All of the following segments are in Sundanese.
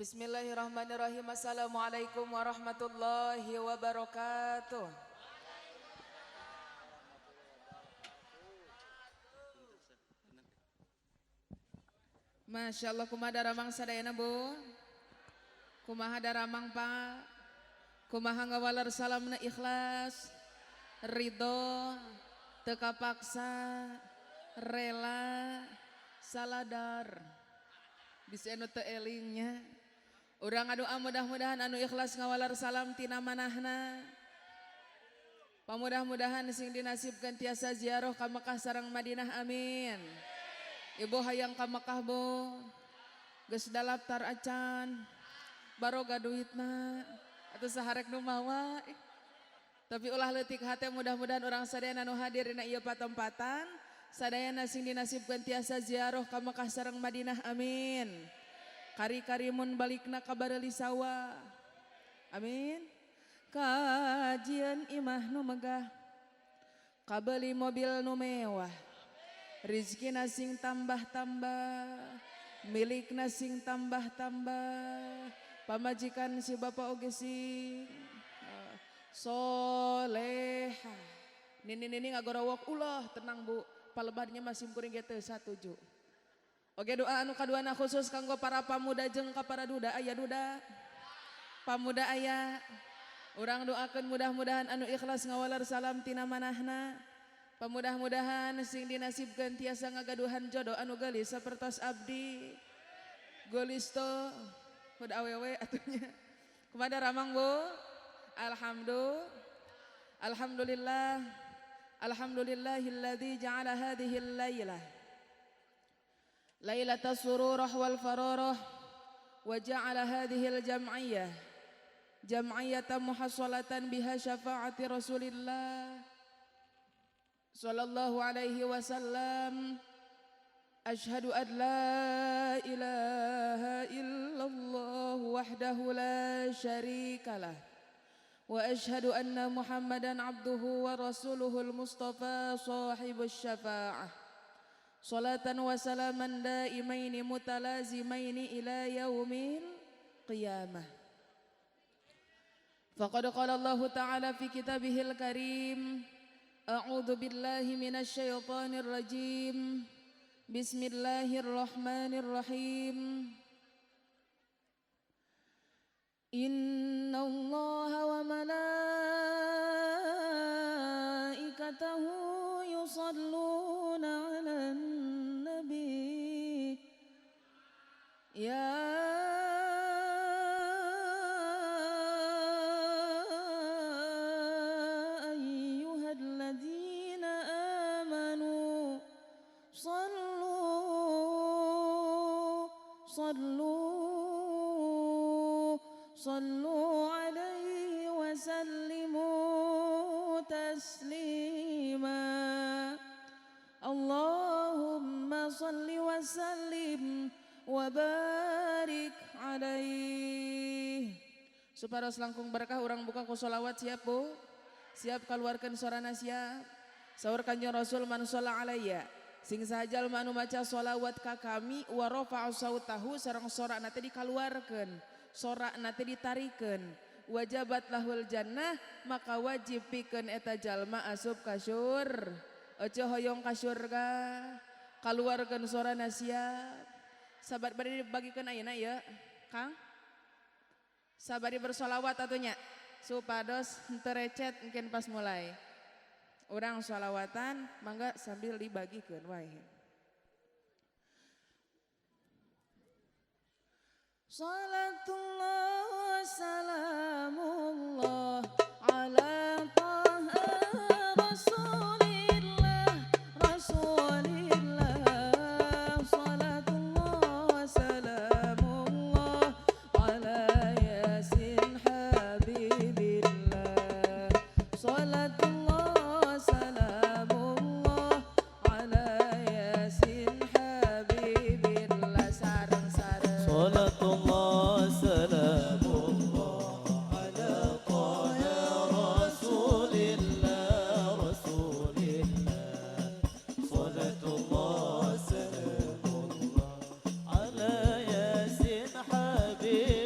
Bismillahirrahmanirrahim. Assalamualaikum warahmatullahi wabarakatuh. Masya Allah, kumaha daramang sadayana Bu? Kumaha daramang Pak? Kumaha ngawaler salamna ikhlas, ridho, teu kapaksa, rela, saladar. Bisi anu teu elingnya. Urang ngadoa mudah-mudahan anu ikhlas ngawaler salam tina manahna. Pamudah-mudahan sing dinasibkeun tiasa ziarah ka Mekah sareng Madinah, amin. Ibu hayang ka Mekah Bu? Geus daftar acan? Baroga duitna atuh saharek nu mawa. Tapi ulah leutik hate, mudah-mudahan urang sadayana anu hadir dina ieu patempatan sadayana sing dinasibkeun tiasa ziarah ka Mekah sareng Madinah, amin. Kari-kari mun balikna ka bareuli sawah. Amin. Kajian imah nu megah, kabeli mobil nu mewah, rizki sing tambah-tambah, milik sing tambah-tambah, pamajikan si bapak oge sing soleha. Nini-nini ngagorowok ulah, tenang Bu, palebahnya masih kuring ge teu satuju. Oke, doa anu kaduana khusus kanggo para pamuda jeung ka para duda. Aya duda? Pamuda aya? Urang doakeun mudah-mudahan anu ikhlas ngawaler salam tina manahna. Pamudah-mudahan sing dinasibkeun tiasa ngagaduhan jodoh anu geulis sapertos abdi. Geulis teu kudu awewe atunya. Kumaha daramang Bu? Alhamdulillah. Alhamdulillah. Alhamdulillahilladzi ja'ala hadhihi al-lailah lailatas sururah wal fararah wa ja'ala hadhihi al-jam'iyyah jam'iyyatan muhassalatan biha syafaati Rasulillah sallallahu alaihi wasallam. Ashhadu an la ilaha illallah wahdahu la syarikalah wa ashhadu anna Muhammadan abduhu wa rasuluhul mustafa sahibus syafa'ah. Salatan wa salaman daimaini mutalazimaini ila yaumil qiyamah. Faqad qala Allah Ta'ala fi kitabihil karim, a'udzu billahi minasy syaithanir rajim. Bismillahirrahmanirrahim. Innallaha wa malaikatahu yusalluna 'alan nabi ya ayyuhalladzina amanu sallu sallu sallu alaihi wa sallimu taslima. Allahumma salli wa sallim wa barik alaih. Supados langkung berkah urang buka ku sholawat, siap Bu? Siap keluarkan sorana siap? Saur Kanjeng Rasul, man sholla alayya, sing saha jalma anu maca sholawat ka kami, wa rafa'a sautahu, sareng sorakna teh dikaluarkeun, sorakna teh ditarikeun, wajabat lahul jannah, maka wajib pikeun eta jalma asup ka syur. Ojo hoyong ka surga, kaluarkeun sorana siap? Sabar bari dibagikan ayeuna ya Kang, sabari bersolawat atunya supados henteu recet. Mungkin pas mulai urang sholawatan, mangga sambil dibagikan wae. Salatullah salamullah ala taha rasulillah rasulillah. Salatullah salamullah ala yasin habibillah. Salatullah salamullah ala yasin habibillah. Sareng-sareng. Salatullah salamullah ala taha rasulillah rasulillah. Salatullah salamullah ala yasin habibillah.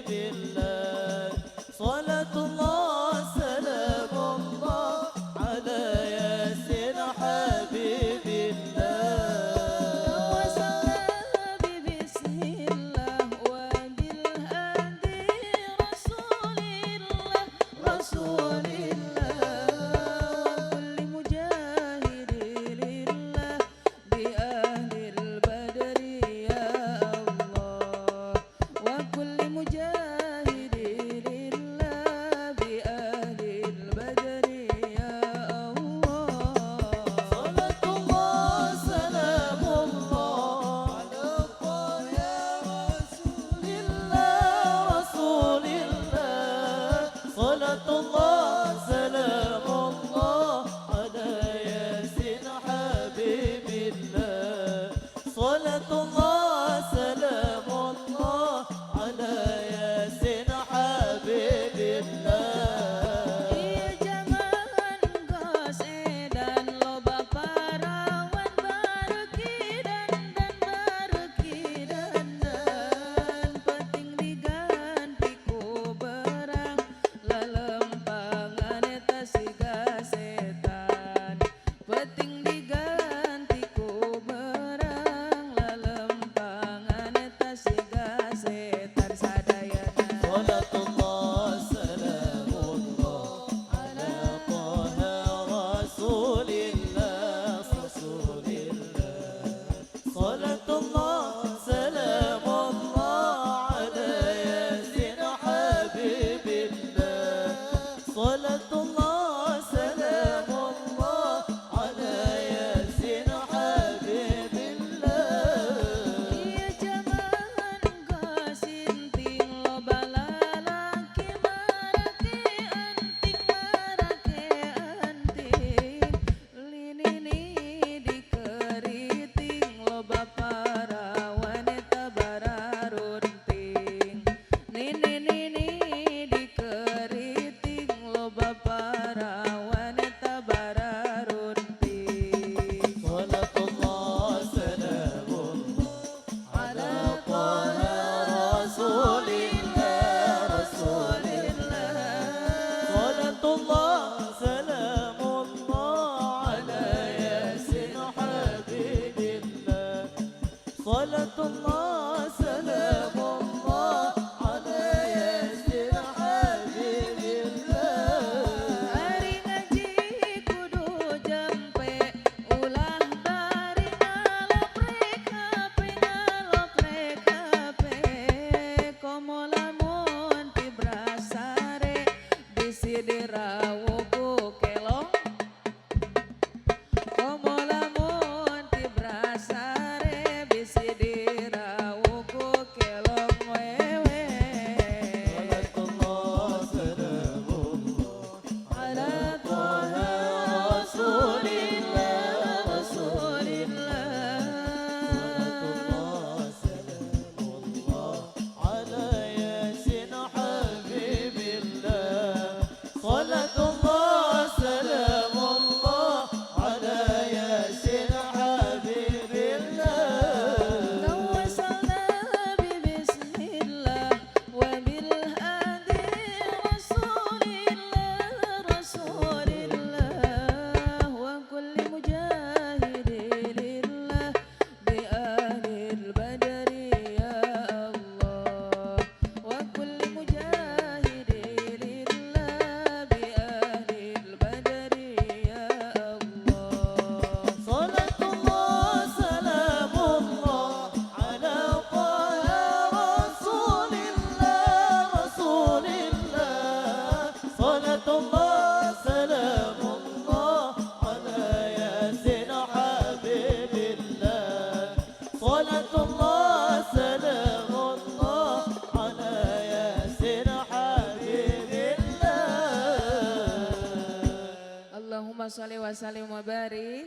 Allahumma sholli wa sallim wa barik.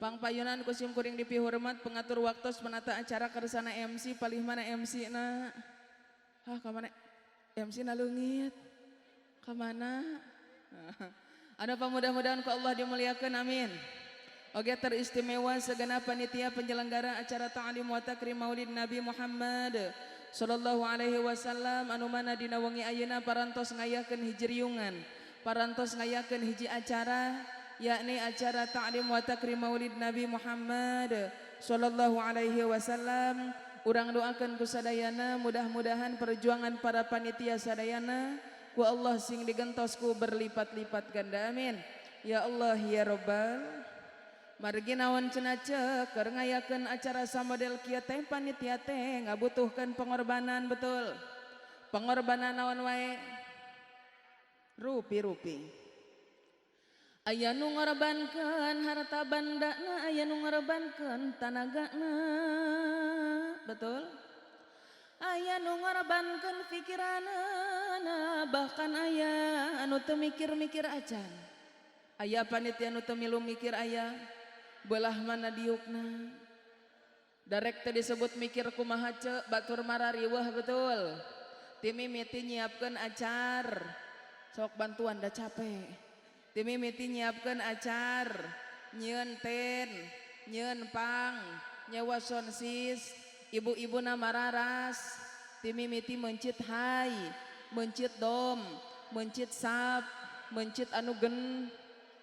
Pangpayunan ku sim kuring dipihormat pengatur waktos, penata acara, kersana MC, palih mana MC na? Ah, kamana MC na leungit? Kamana? Anu mudah-mudahan ku Allah dimuliakan, amin. Oke, teristimewa segenap panitia penyelenggara acara ta'lim wa takrim Maulid Nabi Muhammad sallallahu alaihi wasallam, anu mana dina wengi ayeuna parantos ngayakeun hiji riungan, parantos ngayakeun hiji acara, yakni acara ta'lim wa takrim Maulid Nabi Muhammad sallallahu alaihi wasallam. Urang doakeun ku sadayana, mudah-mudahan perjuangan para panitia sadayana ku Allah sing digentos ku berlipat-lipat ganda, amin ya Allah ya Rabbal. Margi naon cenah cek, keur ngayakeun acara samodel kieu teh panitia teh ngabutuhkeun pengorbanan, betul? Pengorbanan naon wae? Rupi-rupi. Aya nu ngorbankeun harta bandana, aya nu ngorbankeun tanagana, betul? Aya nu ngorbankeun pikiranana, bahkan aya anu teu mikir-mikir acan. Aya panitia nu teu milu mikir, aya belah mana diukna. Darek teh disebut mikir kumaha ce, batur marariweuh, betul? Ti mimiti nyiapkeun acar, sok bantuan da capek. Ti mimiti nyiapkeun acar, nyieun ten, nyieun pang, nyewa soundsis, ibu-ibu na mararas, ti mimiti mencit hai, mencit dom, mencit sap, mencit anu gen,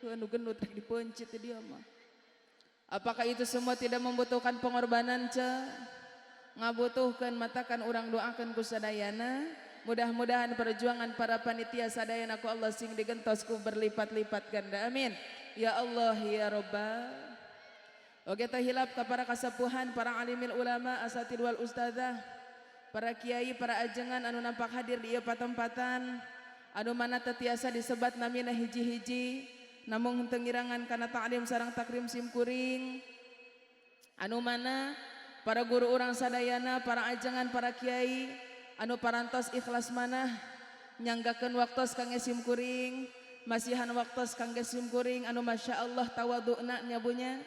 anu gendut rek dipencit dia mah. Apakah itu semua tidak membutuhkan pengorbanan ce? Ngabutuhkan, matakan urang doakan ku sadayana. Mudah-mudahan perjuangan para panitia sadayana ku Allah sing digentos ku berlipat-lipat ganda. Amin. Ya Allah ya Rabbal. Oke, teu hilap ka para kasepuhan, para alimil ulama, asatid wal ustadzah, para kiai, para ajengan anu nampak hadir di ieu patempatan, anu mana teu tiasa disebat namina hiji-hiji, namung henteu ngirangan kana ta'lim sareng takrim sim kuring, anu mana para guru urang sadayana, para ajengan, para kiai anu parantos ikhlas manah nyanggakeun waktos kangge sim kuring, masihan waktos kangge sim kuring, anu masya Allah tawaduna nyabunya.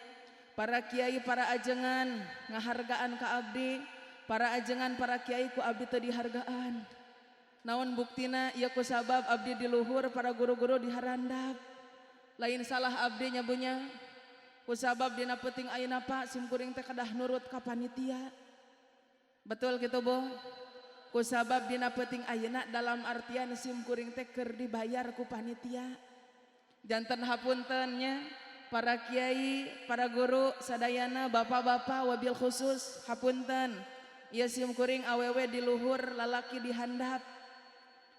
Para kiai, para ajengan ngahargaan ka abdi, para ajengan, para kiai ku abdi teu dihargaan. Naon buktina? Ieu ku sabab abdi di luhur, para guru-guru diharandap. Lain salah abdi nyabunya, ku sabab dina peuting ayeuna, Pak, sim kuring teh kedah nurut ka panitia, betul gitu, Bu? Ku sabab dina peuting ayeuna, dalam artian sim kuring teh keur dibayar ku panitia. Janten hapunten nya, para kiai, para guru sadayana, bapak-bapak wabil khusus, hapunten. Ieu sim kuring awewe di luhur, lalaki di handap,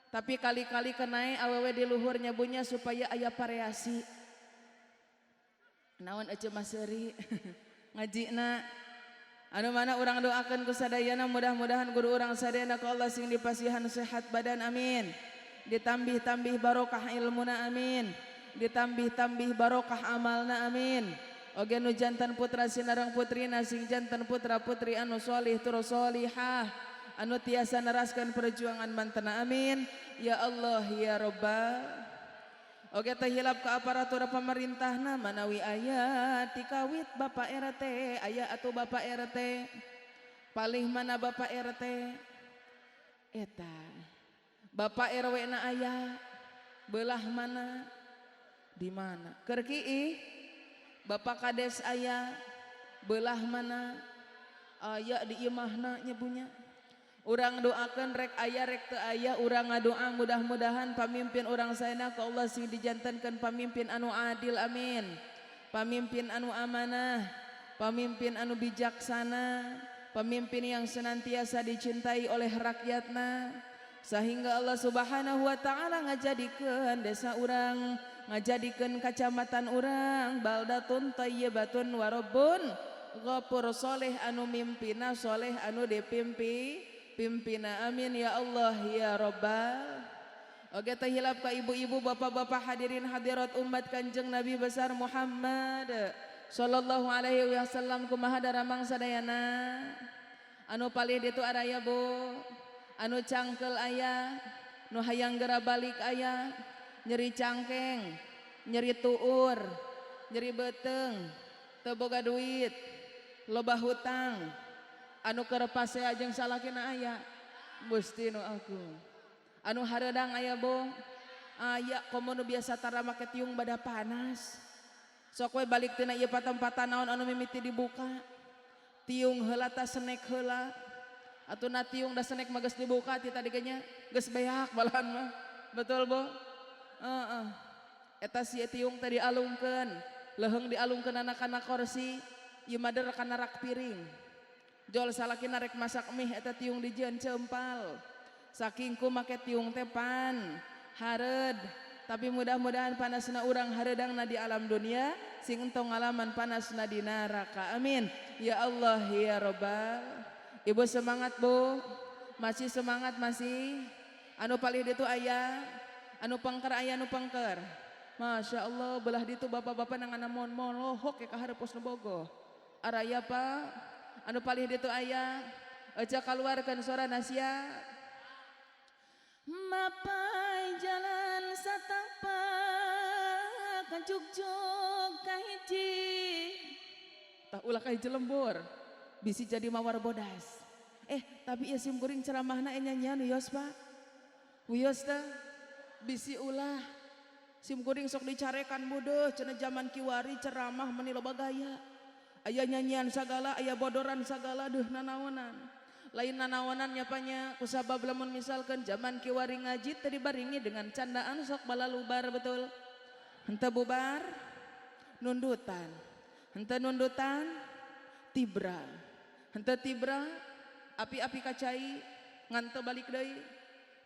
tapi kali-kali kenai awewe di luhur nyabunya, supaya aya variasi. Naon ece maseri ngajina? Anu mana urang doakan ku sadayana, mudah-mudahan guru urang sadayana ku Allah sing dipasihan sehat badan, amin. Ditambih-tambih barokah ilmuna, amin. Ditambih-tambih barokah amalna, amin. Oge nu jantan putra sinareng putrina sing jantan putra putri anu solih tur solihah, anu tiasa neraskeun perjuangan mantena, amin ya Allah ya Rabbal. Oge teu hilap ke aparatur pemerintahna, manawi aya tikawit Bapak RT, aya atau Bapak RT? Palih mana Bapak RT? Eta Bapak RW na aya belah mana? Di mana keur? Bapak Kades aya belah mana? Aya di imahna nyebunya. Urang doakan rek aya rek teu aya, urang ngadoa mudah-mudahan pamimpin urang sadayana ku Allah sing dijantenkeun pamimpin anu adil, amin. Pamimpin anu amanah, pamimpin anu bijaksana, pemimpin yang senantiasa dicintai oleh rakyatna, sehingga Allah Subhanahu wa taala ngajadikeun desa urang, ngajadikeun kacamatan urang baldatun thayyibatun warabbun ghafur, soleh anu mimpina, soleh anu dipimpi pimpina, amin ya Allah ya Rabbal. Oke, teu hilap ka ibu-ibu, bapak-bapak, hadirin hadirat umat Kanjeng Nabi besar Muhammad sallallahu alaihi wasallam, kumaha daramang sadayana? Anu palih ditu araya, Bu? Anu cangkel aya, nu hayang gera balik aya, Nyeri cangkeng, nyeri tuur, nyeri beuteung, teu boga duit, loba hutang, anu keur pasea jeung salakina aya. Gusti nu agung. Anu hareudang aya bo? Aya, komo nu biasa tara make tiung bada panas. Sok we balik tina ieu patempatan naon anu mimiti dibuka. Tiung heula ta senek heula. Atuh na tiung da senek mah geus dibuka ti tadi ge nya, geus beak malahan mah. Betul bo? Heeh. Eta si tiung teh dialungkeun, leuheung dialungkeunana kana kursi, ieu mah der kana rak piring. Jol salakina rek masak mie eta tiung dijieun cempal. Saking ku make tiung teh pan hareud, tapi mudah-mudahan panasna urang hareudangna di alam dunia sing entong ngalaman panasna di neraka. Amin. Ya Allah ya Robbal. Ibu semangat Bu. Masih semangat masih. Anu palih ditu aya, anu pengker aya nu pengker. Masya Allah belah ditu bapak-bapak nangana mon molohok ya ka hareup pos nu bogoh. Araya Pak, anu palih ditu aya, aja kaluarkeun sora nasia. Mapai jalan satapak kajugjug kahiji. Tah ulah ka hiji lembur, bisi jadi mawar bodas. Tapi ieu sim kuring ceramahna nyanyian wios Pak. Wios teh bisi ulah. Sim kuring sok dicarekan budeuh cenah zaman kiwari ceramah meni loba gaya. Aya nyanyian sagala, aya bodoran sagala deuh nanaonan. Lain nanaonan nya panya kusabab lamun misalkan zaman kiwari ngaji teh dibaringi dengan candaan sok balalubar betul. Henteu bubar nundutan. Henteu nundutan tibra. Henteu tibra api-api kacai ngan teu balik deui.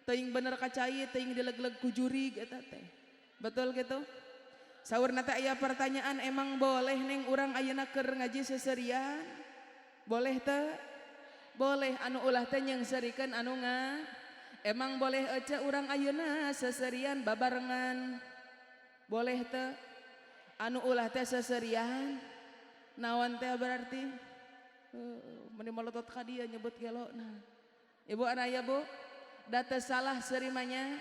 Teuing bener kacai, teuing dileg-leg ku jurig eta teh. Betul gitu? Saurna teh aya pertanyaan, emang boleh neng urang ayeuna keur ngaji seserian? Boleh teu? Boleh, anu ulah teh nyeungseurikeun anu nga. Emang boleh ece urang ayeuna seserian babarengan? Boleh teu? Anu ulah teh seserian? Naon teh berarti? Meni molotot ka dieu nyebut gelona. Ibu aya Bu? Da teu salah seurimanya.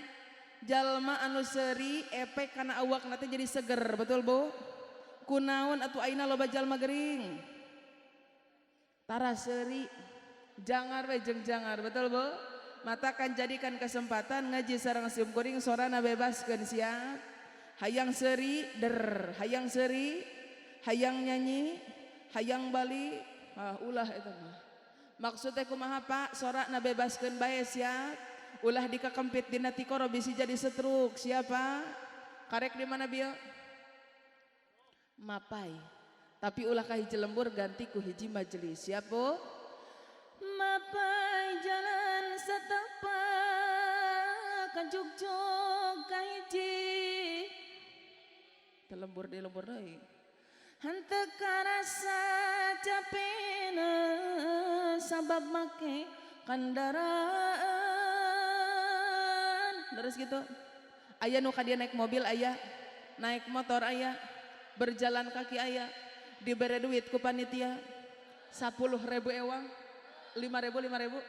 Jalma anu seuri efek kana awakna teh jadi seger, betul Bu? Kunaon atuh ayeuna loba jalma gering? Tara seuri, jangar we jeung jangar, betul Bu? Matakan jadikan kesempatan ngaji sareng sim kuring sorana bebaskeun siap. Hayang seuri der, hayang seuri, hayang nyanyi, hayang balik, ah ulah eta mah. Maksudnya kumaha Pak? Sorana bebaskeun bae siap. Ulah dikakempit dina tikoro bisi jadi setruk. Siapa? Karek di mana bieu? Mapai. Tapi ulah ka hiji lembur ganti ku hiji majelis. Siap Bu? Mapai jalan setapak kajugjug ka hiji. Telembur di lembur deui. Henteu karasa capena sabab make kendaraan. Terus gitu. Aya nu ka dia naik mobil aya, naik motor aya, berjalan kaki aya, dibere duit ku panitia 10.000 ewang, 5.000, 5.000.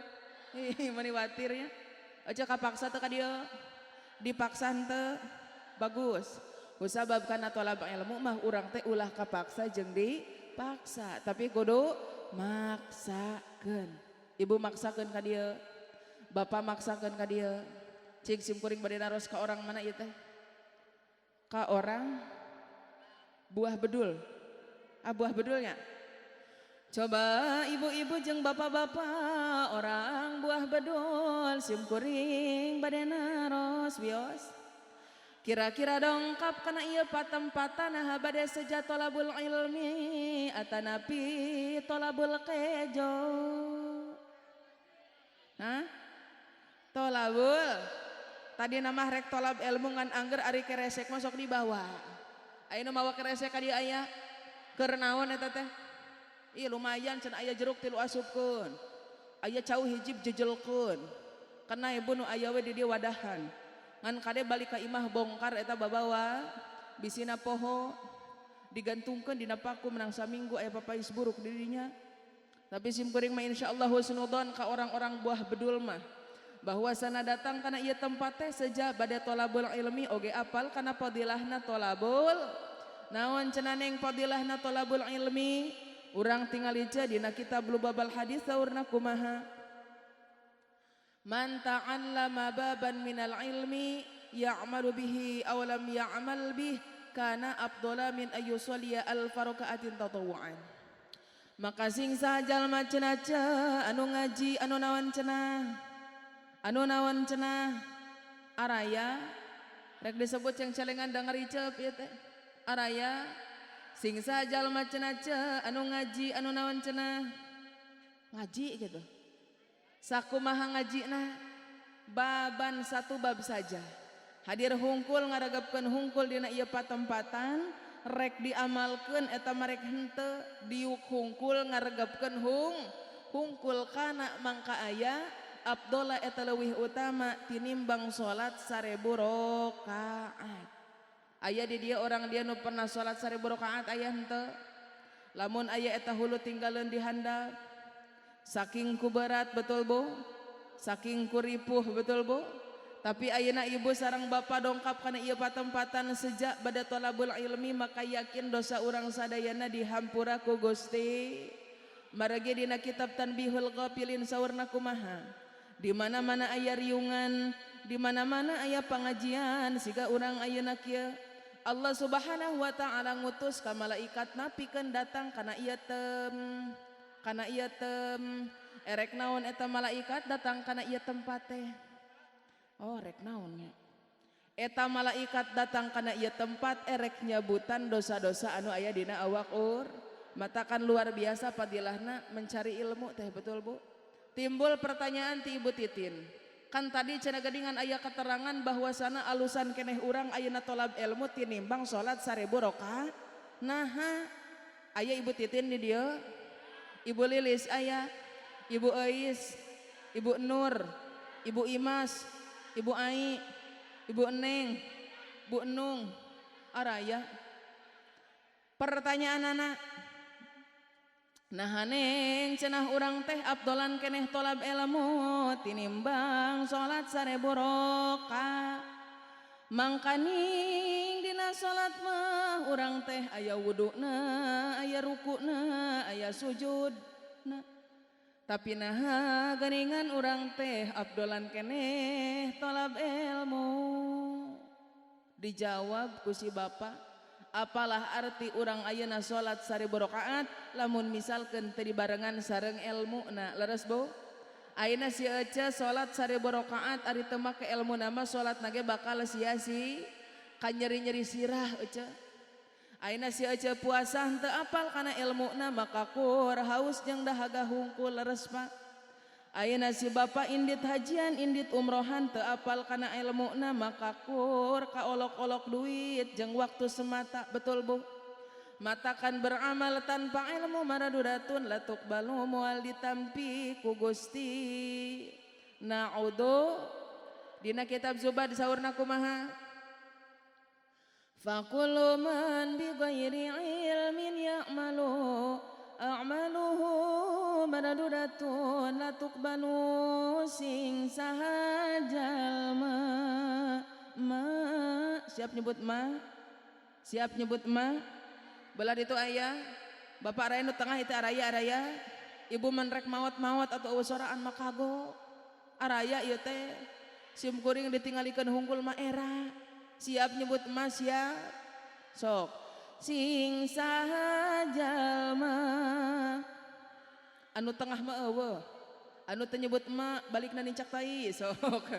Ih, meni watir ya. Aja kapaksa teu ka dieu. Dipaksa henteu bagus. Kusabab kana tolab ilmu mah urang teh ulah kapaksa jeung dipaksa, tapi kudu maksakeun. Ibu maksakeun ka dieu, bapak maksakeun ka dieu. Cik sim kuring bade naros ka orang mana ieu teh? Ka orang buah bedul. Ah buah bedulnya. Coba ibu-ibu jeung bapak-bapak orang buah bedul sim kuring bade naros wios. Kira-kira dongkap kana ieu patempatan nah bade seja tolabul ilmi atanapi tolabul kejo. Hah? Tolabul. Tadi nama rek tolab ilmu ngan angger ari keresek masuk di bawah. Ayeuna mawa keresek ka dieu aya. Keur naon eta teh? Ih lumayan cenah aya jeruk tilu asupkeun. Aya cau hiji jejelkeun. Kena ibu nu aya we di dieu wadahan. Ngan kade balik ka imah bongkar eta babawa bisina poho digantungkeun dina paku menang saminggu aya papais buruk di dinya. Tapi sim kuring mah insyaallah husnudzon ka orang-orang buah bedul mah. Bahwasana datang kana ieu tempat teh seja bade tolabul ilmi oge apal kana fadilahna tolabul. Naon cenah neng fadilahna tolabul ilmi? Urang tingali dina kitab Lubabal Hadis saurna kumaha? Man ta'allama baban minal ilmi ya'malu bihi aw lam ya'mal bih kana afdhala min ayyusalliya alfa raka'atin tatawwu'an. Maka sing saha jalma cenah anu ngaji anu naon cenah? Anu naon cenah? Araya rek disebut ceng-celengan dengar icep ieu teh. Araya sing saha jalma cenah anu ngaji anu naon cenah? Ngaji gitu. Sakumaha ngajina? Baban satu bab saja. Hadir hungkul ngaragapkeun hungkul dina ieu patempatan rek diamalkeun eta marek henteu diuk hungkul ngaregapkeun hungkul kana mangka aya abdolah eta leuwih utama tinimbang salat 1000 rakaat. Aya di dia orang dia nu pernah salat 1000 rakaat aya henteu? Lamun aya eta hulu tinggaleun di handap. Saking ku berat betul bu? Saking ku ripuh betul bu? Tapi ayeuna ibu sareng bapak dongkap kana ieu patempatan sejak bada tolabul ilmi maka yakin dosa urang sadayana dihampura ku Gusti. Margi dina kitab Tanbihul Ghafilin saurna kumaha? Di mana-mana aya riungan, di mana-mana aya pangajian siga urang ayeuna kieu. Allah Subhanahu wa taala ngutus ka malaikat napikeun datang kana ieu tem. Kana ieu tem erek naon eta malaikat datang kana ieu tempat teh. Oh rek naon nya. Eta malaikat datang kana ieu tempat erek nyabutan dosa-dosa anu aya dina awak ur. Matakan luar biasa fadilahna mencari ilmu teh betul bu. Timbul pertanyaan ti Ibu Titin. Kan tadi cenah geuningan aya keterangan bahwasana alusan keneh urang ayeuna tolab ilmu tinimbang salat 1000 rakaat. Naha aya Ibu Titin di dieu? Ibu Lilis aya, Ibu Eis, Ibu Nur, Ibu Imas, Ibu Ai, Ibu Eneng, Bu Enung, araya. Pertanyaan anak, nah neng cenah urang teh abdolan keneh tolab ilmu tinimbang salat 1000 rakaat. Mangkaning dina salat mah urang teh aya wuduna, aya rukuna, aya sujudna. Tapi naha geuningan urang teh abdolan keneh tolab ilmu. Dijawab ku si bapak, apalah arti urang ayeuna salat 1000 rakaat lamun misalkeun teu dibarengan sareng ilmuna. Leres bu? Ayeuna si Ece salat 1000 rakaat ari teu make ilmu nama salat nage bakal sia-sia kan nyeri-nyeri sirah Ece. Ayeuna si Ece puasa henteu apal kana ilmuna maka kur haus jeung dahaga hungkul leres pak. Ayeuna si bapak indit hajian indit umrohan teu apal kana ilmuna maka kur kaolok-olok duit jeung waktu semata betul bu. Matakan beramal tanpa ilmu maraduratun latuk balu moal ditampi ku Gusti. Na'udhu dina kitab Zubad saurna kumaha? Faqulu man bi ghairi ilmin ya'malu a'maluhu maraduratun latuk balu sing saha jalma ma. Siap nyebut ma? Siap nyebut ma? Belah itu ayah, bapak raya nu tengah itu araya araya, ibu menrek mawat-mawat atau soraan makago, araya ieu teh, sim kuring ditinggalikeun hungkul ma era, siap nyebut ma siap, sok, sing saha jalma, anu tengah ma eueuh, anu teu nyebut ma balikna nincak tai, sok,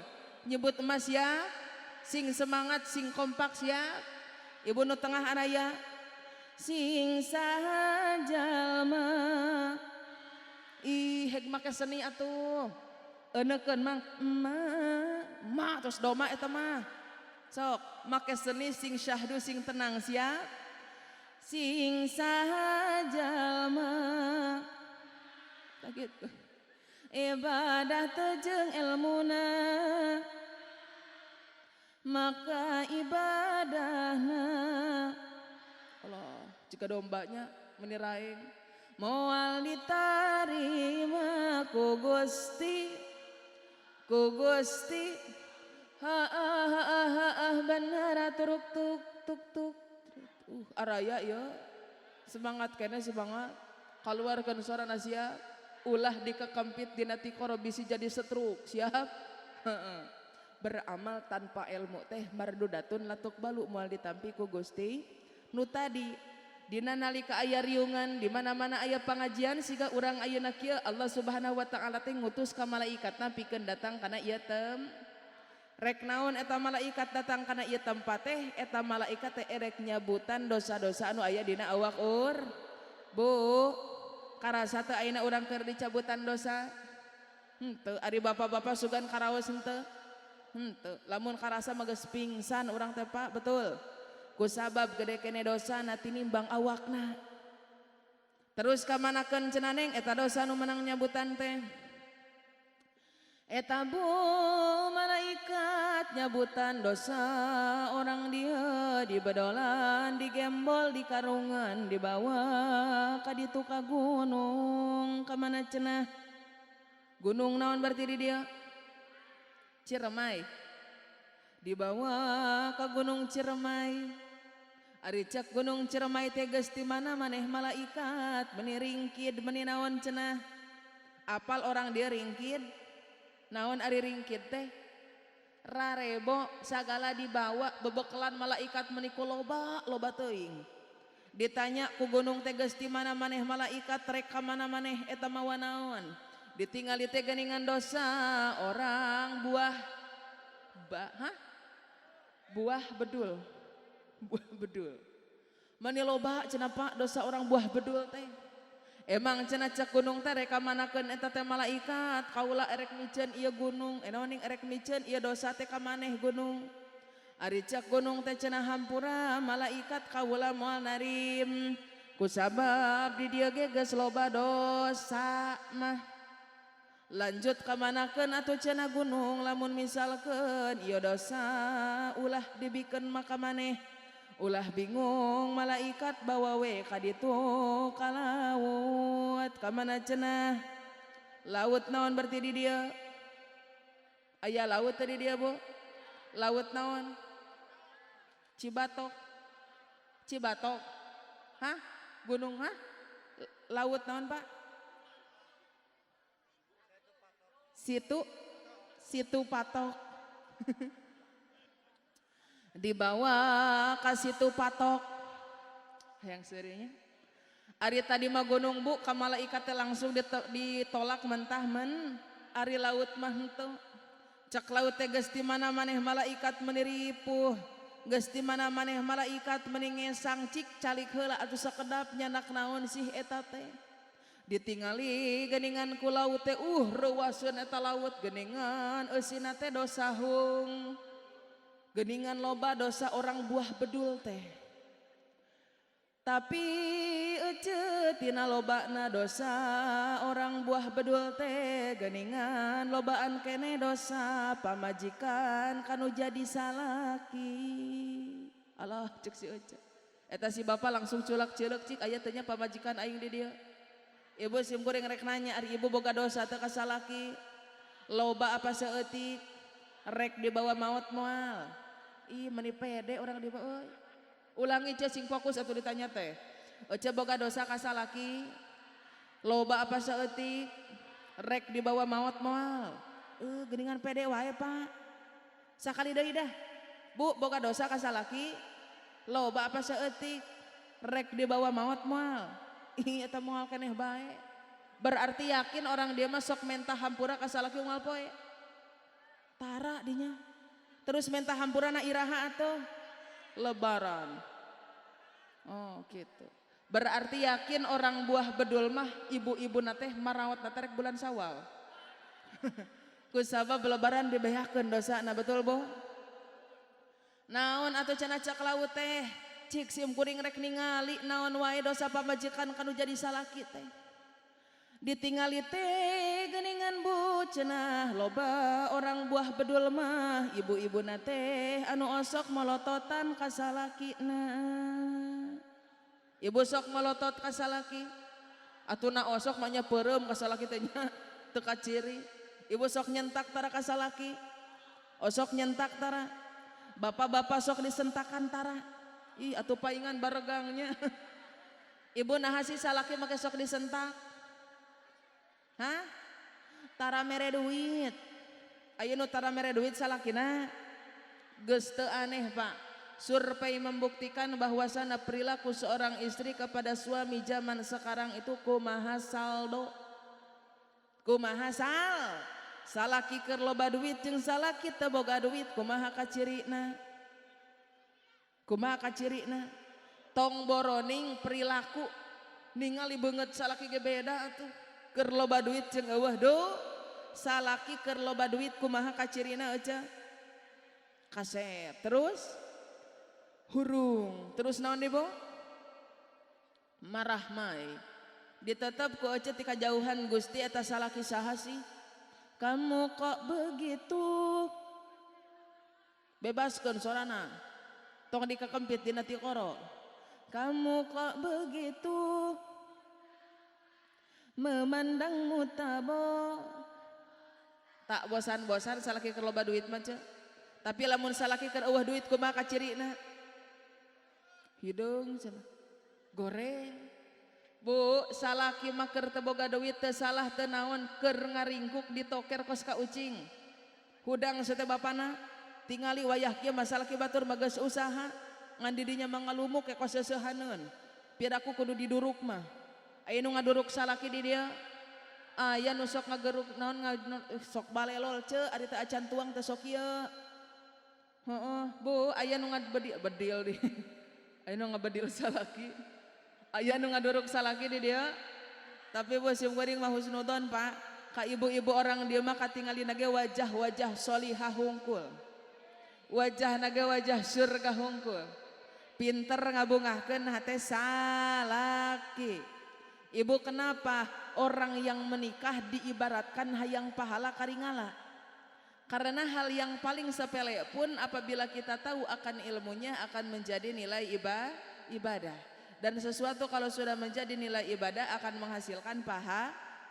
nyebut ma siap, sing semangat sing kompak siap, ibu nu tengah araya. Sing saha jalma ih hek make seni atuh eunekeun mang ma ma terus doma eta mah sok make seni sing syahdu sing tenang siap sing saha jalma tak gitu ibadah teu jeung ilmuna maka ibadahna Allah jika dombanya meniraing moal ditarima ku Gusti Ku Gusti ha ha ha ha bener turuk tuk tuk tuk. Araya ya semangat kene, semangat keluarkan suara sia, ulah dikekempit dina tikoro bisi jadi setruk. Siap? Beramal tanpa ilmu teh mardudatun latuk balu, moal ditampi ku Gusti. Nu tadi dina nalika aya riungan di mana-mana, aya pengajian siga urang ayeuna kieu, Allah Subhanahu wa taala teh ngutus ka malaikatna pikeun datang kana ieu tem. Rek naon eta malaikat datang kana ieu tempat teh? Eta malaikat teh erek nyabutan dosa-dosa anu aya dina awak ur. Bu, karasa teu ayeuna urang keur dicabutan dosa? Henteu. Ari bapak-bapak sugan karaos henteu? Henteu. Lamun karasa mah geus pingsan urang teh, Pak, betul? Kusabab gede kene dosa na tinimbang awakna. Terus kamanakeun cenah, Neng, eta dosa nu menang nyabutan teh? Eta, Bu, malaikat nyabutan dosa orang dia di bedolan, di gembol, di karungan, dibawa ka ditu ka gunung. Kamana cenah? Gunung naon berarti di dia? Ciremai. Dibawa ke Gunung Ciremai. Ari cek Gunung Ciremai teh, geus di mana maneh malaikat, meni ringkid, meni naon cenah? Apal orang dia ringkid? Naon ari ringkid teh? Rarebo sagala dibawa, bebekelan malaikat meni ku loba loba teuing. Ditanya ku gunung teh, geus di mana maneh malaikat, rek ka mana maneh eta mawa naon? Ditingali teh geuningan dosa orang buah ba, hah? Buah bedul. Buah bedul. Mani loba cenah, Pak, dosa orang buah bedul teh. Emang cenah cek gunung teh, rek kamanakeun eta teh malaikat? Kaula erek miceun ieu gunung, ning erek miceun ieu dosa teh ka maneh, gunung. Ari cek gunung teh cenah, hampura malaikat, kaula moal narim. Kusabab di dieu ge geus loba dosa mah. Lanjut kamanakeun atuh cenah gunung, lamun misalkeun ieu dosa ulah dibikeun maka maneh? Ulah bingung malaikat, bawa we ka ditu ka laut. Ka mana cenah? Laut naon berarti di dieu? Aya laut tadi dia, Bu? Laut naon? Cibatok. Cibatok. Hah? Gunung, hah? Laut naon, Pak? Situ Situ Patok. Dibawa ke Situ Patok yang serinya. Ari tadi mah gunung, Bu, ka malaikat langsung ditolak mentah men. Ari laut mah henteu. Cek laut teh, geus di mana maneh malaikat, meni ripuh, geus di mana maneh malaikat, meni ngesang? Cik calik heula atuh sakedap, nyanak naon sih eta teh? Ditingali geningan ku laut teh, reuaseun eta laut, geningan eusina teh dosa hung, geningan loba dosa orang buah bedul teh. Tapi ece tina lobana dosa orang buah bedul teh, geningan lobaan kene dosa pamajikan kanu jadi salaki. Allah, cek si ece eta, si bapak langsung culak celek, cik aya tanya pamajikan aing di dia. Ibu, sim kuring rek nanya, ari ibu boga dosa teu ka salaki, loba apa saeutik, rek dibawa maot moal? Ih, meni pede orang di euy. Ulangi, ce, sing fokus atuh ditanya teh. Ece boga dosa ka salaki, loba apa saeutik, rek dibawa maot moal? Eh, geuningan pede wae, Pak. Sakali deui dah. Bu, boga dosa ka salaki, loba apa saeutik, rek dibawa maot moal? Ih, eta moal keneh bae. Berarti yakin orang dia mah sok menta hampura ka salaki unggal poe? Tara dinya. Terus menta hampura na iraha atuh? Lebaran. Oh, gitu. Berarti yakin orang buah bedul mah ibu-ibu teh marawat na rek bulan Sawal. Kusabab lebaran dibeakeun dosa na, betul, Bu? Naon atuh cenah cak laut teh? Cik sim kuring rek ningali naon wae dosa pamajikan kanu jadi salaki teh. Ditingali teh geningan, Bu, cenah loba orang buah bedul mah ibu-ibu teh anu osok molototan ka salakina. Ibu sok molotot ka salaki? Atuh na osok mah nya peureum ka salaki teh nya, teu kaciri. Ibu sok nyentak tara ka salaki? Oh, sok nyentak tara? Bapak-bapak sok disentakan tara? Ih, atuh paingan baregangnya. Ibu, naha sih salaki make sok disentak? Hah? Tara mere duit. Aya nu tara mere duit salakina? Geus teu aneh, Pak. Survei membuktikan bahwasana perilaku seorang istri kepada suami zaman sekarang itu kumaha saldo. Kumaha sal? Salaki keur loba duit jeung salaki teu boga duit kumaha kacirina? Kumaha kacirina? Tong boroning perilaku, ningali beungeut salaki ge beda atuh. Keur loba duit jeung euweuh do. Salaki keur loba duit kumaha kacirina, Eca? Kasep. Terus hurung. Terus naon deui, Bu? Marah mai. Ditetep ku Ece ti kajauhan, Gusti, eta salaki saha sih? Kamu kok begitu? Bebaskeun sorana. Tong dikekempit dina tikoro. Kamu kok begitu? Memandangmu tabo. Tak bosan-bosan salaki keur loba duit mah, Ceu. Tapi lamun salaki keur euweuh duit kumaha kacirina? Hideung cenah. Goreng. Bu, salaki mah keur teu boga duit teu salah teu naon, keur ngaringkuk ditoker kos ka ucing. Hudang teh bapana, tingali wayah kieu mah salaki batur mah geus usaha, ngan di dinya mah ngalumuk ke kos seuseuhaneun. Piraku kudu diduruk mah. Aya nu ngaduruk salaki di dieu? Aya nu sok ngageruk naon, sok balelol, Ceu, ari teh acan tuang teh sok ieu. Heeh, Bu, aya nu ngabedil bedil di. Aya nu ngabedil salaki. Aya nu ngaduruk salaki di dieu? Tapi Bu, sim kuring mah husnudon, Pak. Ka ibu-ibu orang dieu mah katingalina ge wajah-wajah solihah hungkul. Wajah naga wajah surga hungkul. Pinter ngabungahkeun hate salaki. Ibu, kenapa orang yang menikah diibaratkan hayang pahala karingala? Karena hal yang paling sepele pun apabila kita tahu akan ilmunya akan menjadi nilai ibadah. Dan sesuatu kalau sudah menjadi nilai ibadah akan menghasilkan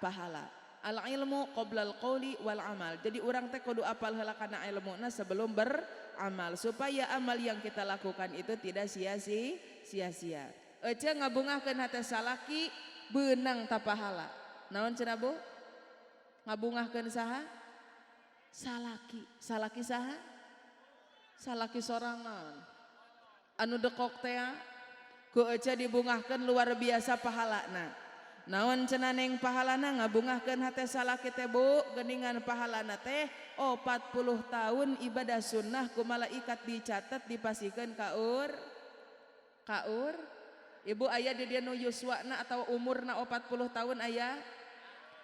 pahala. Al ilmu qoblal qawli wal amal. Jadi orang teh kudu apal heula kana ilmuna sebelum beramal supaya amal yang kita lakukan itu tidak sia-sia. Ece ngabungahkeun hate salaki beunang ta pahala. Naon cenah, Bu? Ngabungahkeun saha? Salaki. Salaki saha? Salaki sorangan. Anu dekok teh ku Ece dibungahkeun luar biasa pahalana. Naon cenah, Neng, pahalana ngabungahkeun hate salaki teh, Bu? Geuningan pahalana teh 40 tahun ibadah sunnah ku malaikat dicatat, dipasihkeun kaur kaur. Ibu, aya di dieu nu yuswana atau umurna 40 tahun aya?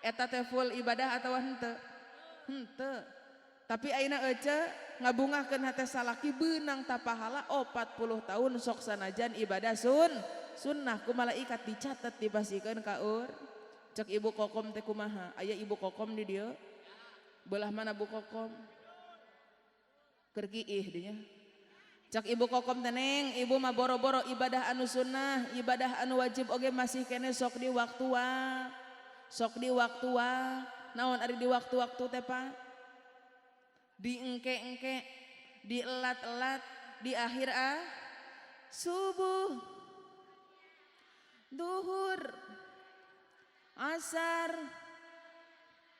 Eta teh full ibadah atau henteu? Henteu. Tapi ayeuna Ece ngabungahkeun hate salaki beunang ta pahala 40 tahun sok sanajan ibadah sunnah ku malaikat dicatat, dipasihkeun kaur. Cek Ibu Kokom teh kumaha? Aya Ibu Kokom di dieu? Belah mana Bu Kokom? Keur kiih dinya. Cek Ibu Kokom teh, Neng, ibu mah boro-boro ibadah anu sunnah, ibadah anu wajib oge masih kene sok di waktu sok di waktu. Naon ari di waktu-waktu teh, Pak? Di engke-engke, di elat-elat, di akhir subuh, duhur, asar,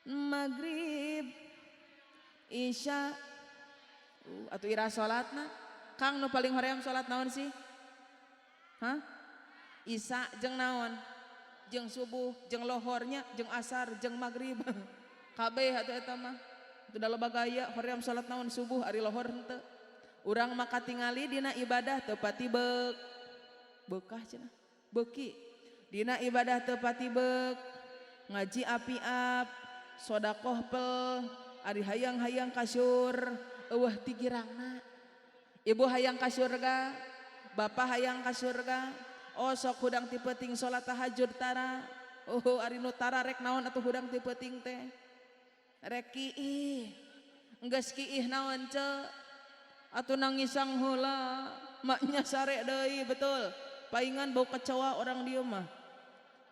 maghrib, isya, atau ira salatna. Kang, nu paling hoream salat naon sih? Hah? Isya jeung naon? Jeung subuh, jeung lohornya, jeung asar, jeung maghrib. Kabeh atuh eta mah. Itu da loba gaya hoream salat naon, subuh, ari lohor henteu. Urang mah katingali dina ibadah teu pati beuk. Beukah cenah? Beuki. Dina ibadah teu pati beuk. Ngaji api-ap, sodakoh pel, ari hayang-hayang kasyur, euweuh tigirangna. Ibu hayang ka surga, bapak hayang ka surga. Oh, sok hudang ti peuting salat tahajud tara? Oh, ari nu tara rek naon atuh hudang ti peuting teh? Rek kiih. Geus kiih naon, Ce? Atuh nangisang heula, maknya sare deui, betul. Paingan bau kecoa orang dieu mah.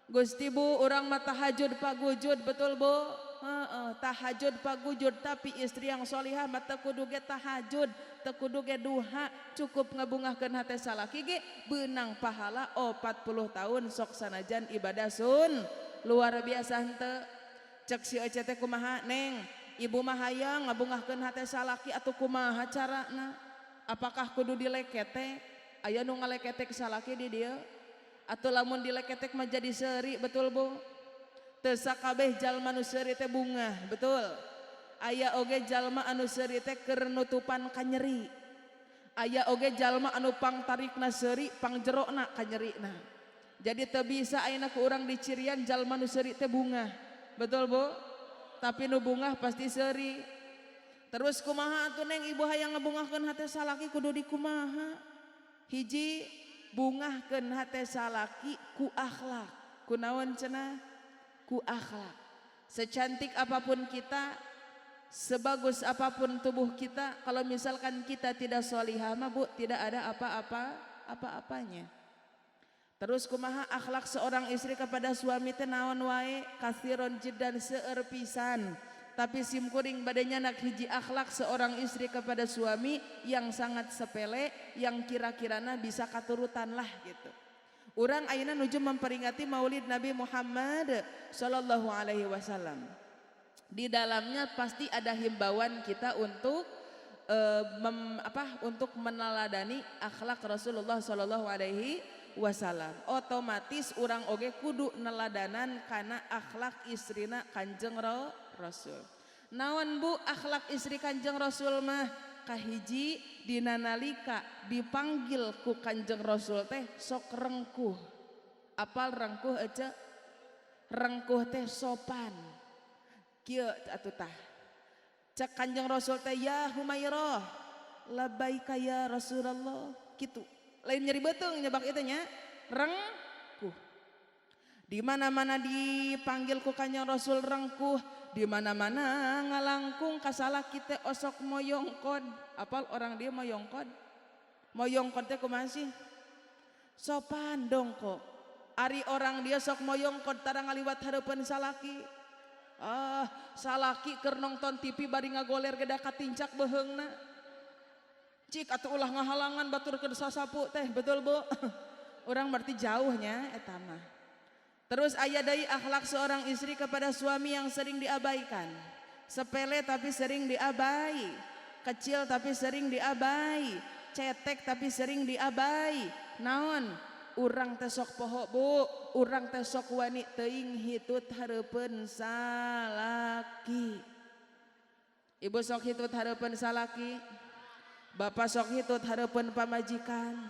Gusti, Bu, urang mah tahajud pagujud, betul, Bu? Heeh, tahajud pagujud, tapi istri yang solihah mah teu kudu ge tahajud, teu kudu ge duha, cukup ngabungahkeun hate salaki ge beunang pahala 40 tahun sok sanajan ibadah sun. Luar biasa henteu? Cek si Ece teh kumaha, Neng? Ibu mah hayang ngabungahkeun hate salaki, atuh kumaha carana? Apakah kudu dileketek? Aya nu ngaleketek salaki di dieu? Atau lamun dileketek mah jadi seuri, betul, Bu? Teu sakabeh jalma nu seuri teh bungah, betul? Aya oge jalma anu seuri teh keur nutupan kanyeri. Aya oge jalma anu pangtarikna seuri, pangjerona kanyerina. Jadi teu bisa ayeuna ku urang dicirian jalma nu seuri teh bungah. Betul, Bu? Tapi nu bungah pasti seuri. Terus kumaha atuh, Neng? Ibu hayang ngebungahkeun hate salaki, kudu dikumaha? Hiji, bungahkeun hate salaki ku akhlak. Ku naon cenah? Ku akhlak. Secantik apapun kita, sebagus apapun tubuh kita, kalau misalkan kita tidak solihah mah, Bu, tidak ada apa-apa apa-apanya. Terus kumaha akhlak seorang istri kepada suami teh? Naon wae, katsiron jiddan, seueur pisan. Tapi sim kuring bade nyandak hiji akhlak seorang istri kepada suami yang sangat sepele, yang kira-kirana bisa katurutan lah gitu. Urang ayeuna nuju memperingati Maulid Nabi Muhammad Shallallahu Alaihi Wasallam. Di dalamnya pasti ada himbauan kita untuk apa, untuk meneladani akhlak Rasulullah Shallallahu Alaihi Wasallam. Otomatis urang oge kudu neladanan karena akhlak istrina Kanjeng Rasul. Naon, Bu, akhlak istri Kanjeng Rasul mah? Kahiji, dina nalika dipanggil ku Kanjeng Rasul teh sok rengkuh. Apal rengkuh, Ece? Rengkuh teh sopan. Kieu atuh tah. Cek Kanjeng Rasul teh, "Ya Humairah." "Labbaika ya Rasulullah." Gitu. Lain nyeri beuteung nyebak itu nya. Rengkuh. Di mana-mana dipanggil ku Kanjeng Rasul rengkuh, di mana-mana ngalangkung ka salaki teh osok moyongkod. Apal orang dia moyongkod? Moyongkod teh kumaha sih? Sopan dong kok. Ari orang dia sok moyongkod, tara ngaliwat hareupeun salaki. Ah, salaki keur nonton TV bari ngagoler ge da katincak beuheungna. Cik atuh, ulah ngahalangan batur keur sasapu teh, betul, Bu? Urang berarti jauhnya eta mah. Terus aya deui akhlak seorang istri kepada suami yang sering diabaikan. Sepele tapi sering diabai, kecil tapi sering diabai, cetek tapi sering diabai. Naon? Urang teh sok poho, Bu, urang teh sok wani teuing hitut hareupeun salaki. Ibu sok hitut hareupeun salaki. Bapak sok hitut hareupeun pamajikan.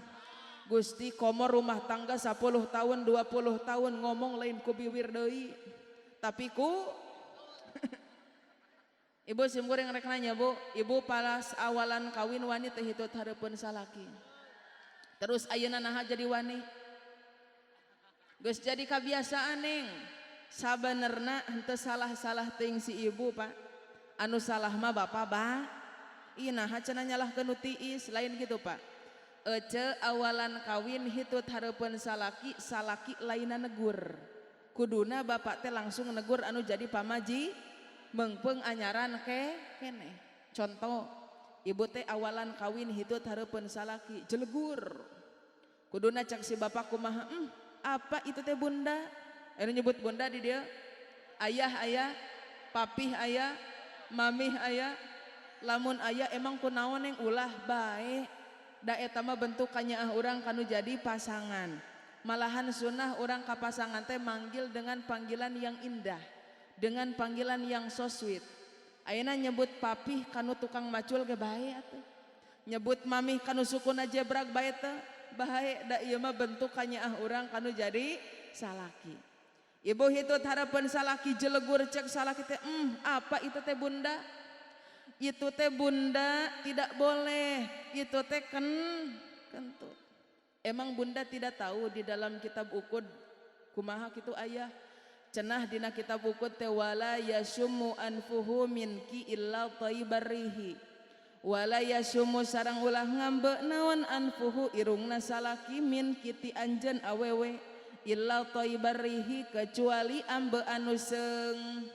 Gusti, komo rumah tangga 10 tahun, 20 tahun, ngomong lain ku biwir deui. Tapi ku Ibu, sim kuring rek nanya, Bu, Ibu palas awalan kawin wani teh hitut hareupeun salaki? Terus ayeuna naha jadi wani? Geus jadi kebiasaan, Neng. Sabenerna henteu salah-salah teuing si ibu, Pak. Anu salah mah bapak ba. Ih, naha cenah nyalahkeun nu tiis, lain gitu, Pak. Ece awalan kawin hitut hareupeun salaki, salaki lainna negur. Kuduna bapak teh langsung negur anu jadi pamaji, meungpeung anyaran ke keneh. Contoh, ibu teh awalan kawin hitut hareupeun salaki, jelegur. Kuduna cek si bapak kumaha? Apa itu teh, Bunda?" Anu nyebut bunda di dia? Ayah ayah, papih ayah, mamih ayah. Lamun ayah, emang kunaon yang ulah bae? Da eta mah bentuk kanyaah urang kanu jadi pasangan. Malahan sunnah urang ka pasangan teh manggil dengan panggilan yang indah, dengan panggilan yang so sweet. Ayeuna nyebut papih kanu tukang macul ge bae atuh. Nyebut mamih kanu sukuna jebrag bae teu? Bae, da ieu mah bentuk kanyaah urang kanu jadi salaki. Ibu hitut hareupeun salaki jelegur, cek salaki teh, apa itu teh, Bunda? Itu teh, Bunda, tidak boleh. Itu teh kentut. Emang Bunda tidak tahu di dalam kitab Uqud kumaha kitu ayah? Cenah dina kitab Uqud teh, wala yasummu anfuhu minki illa thayyibar rihi. Wala yasummu sarang ulah ngambe naon anfuhu irungna salaki minki ti anjeun awewe illa thayyibar rihi kecuali ambe anu seung.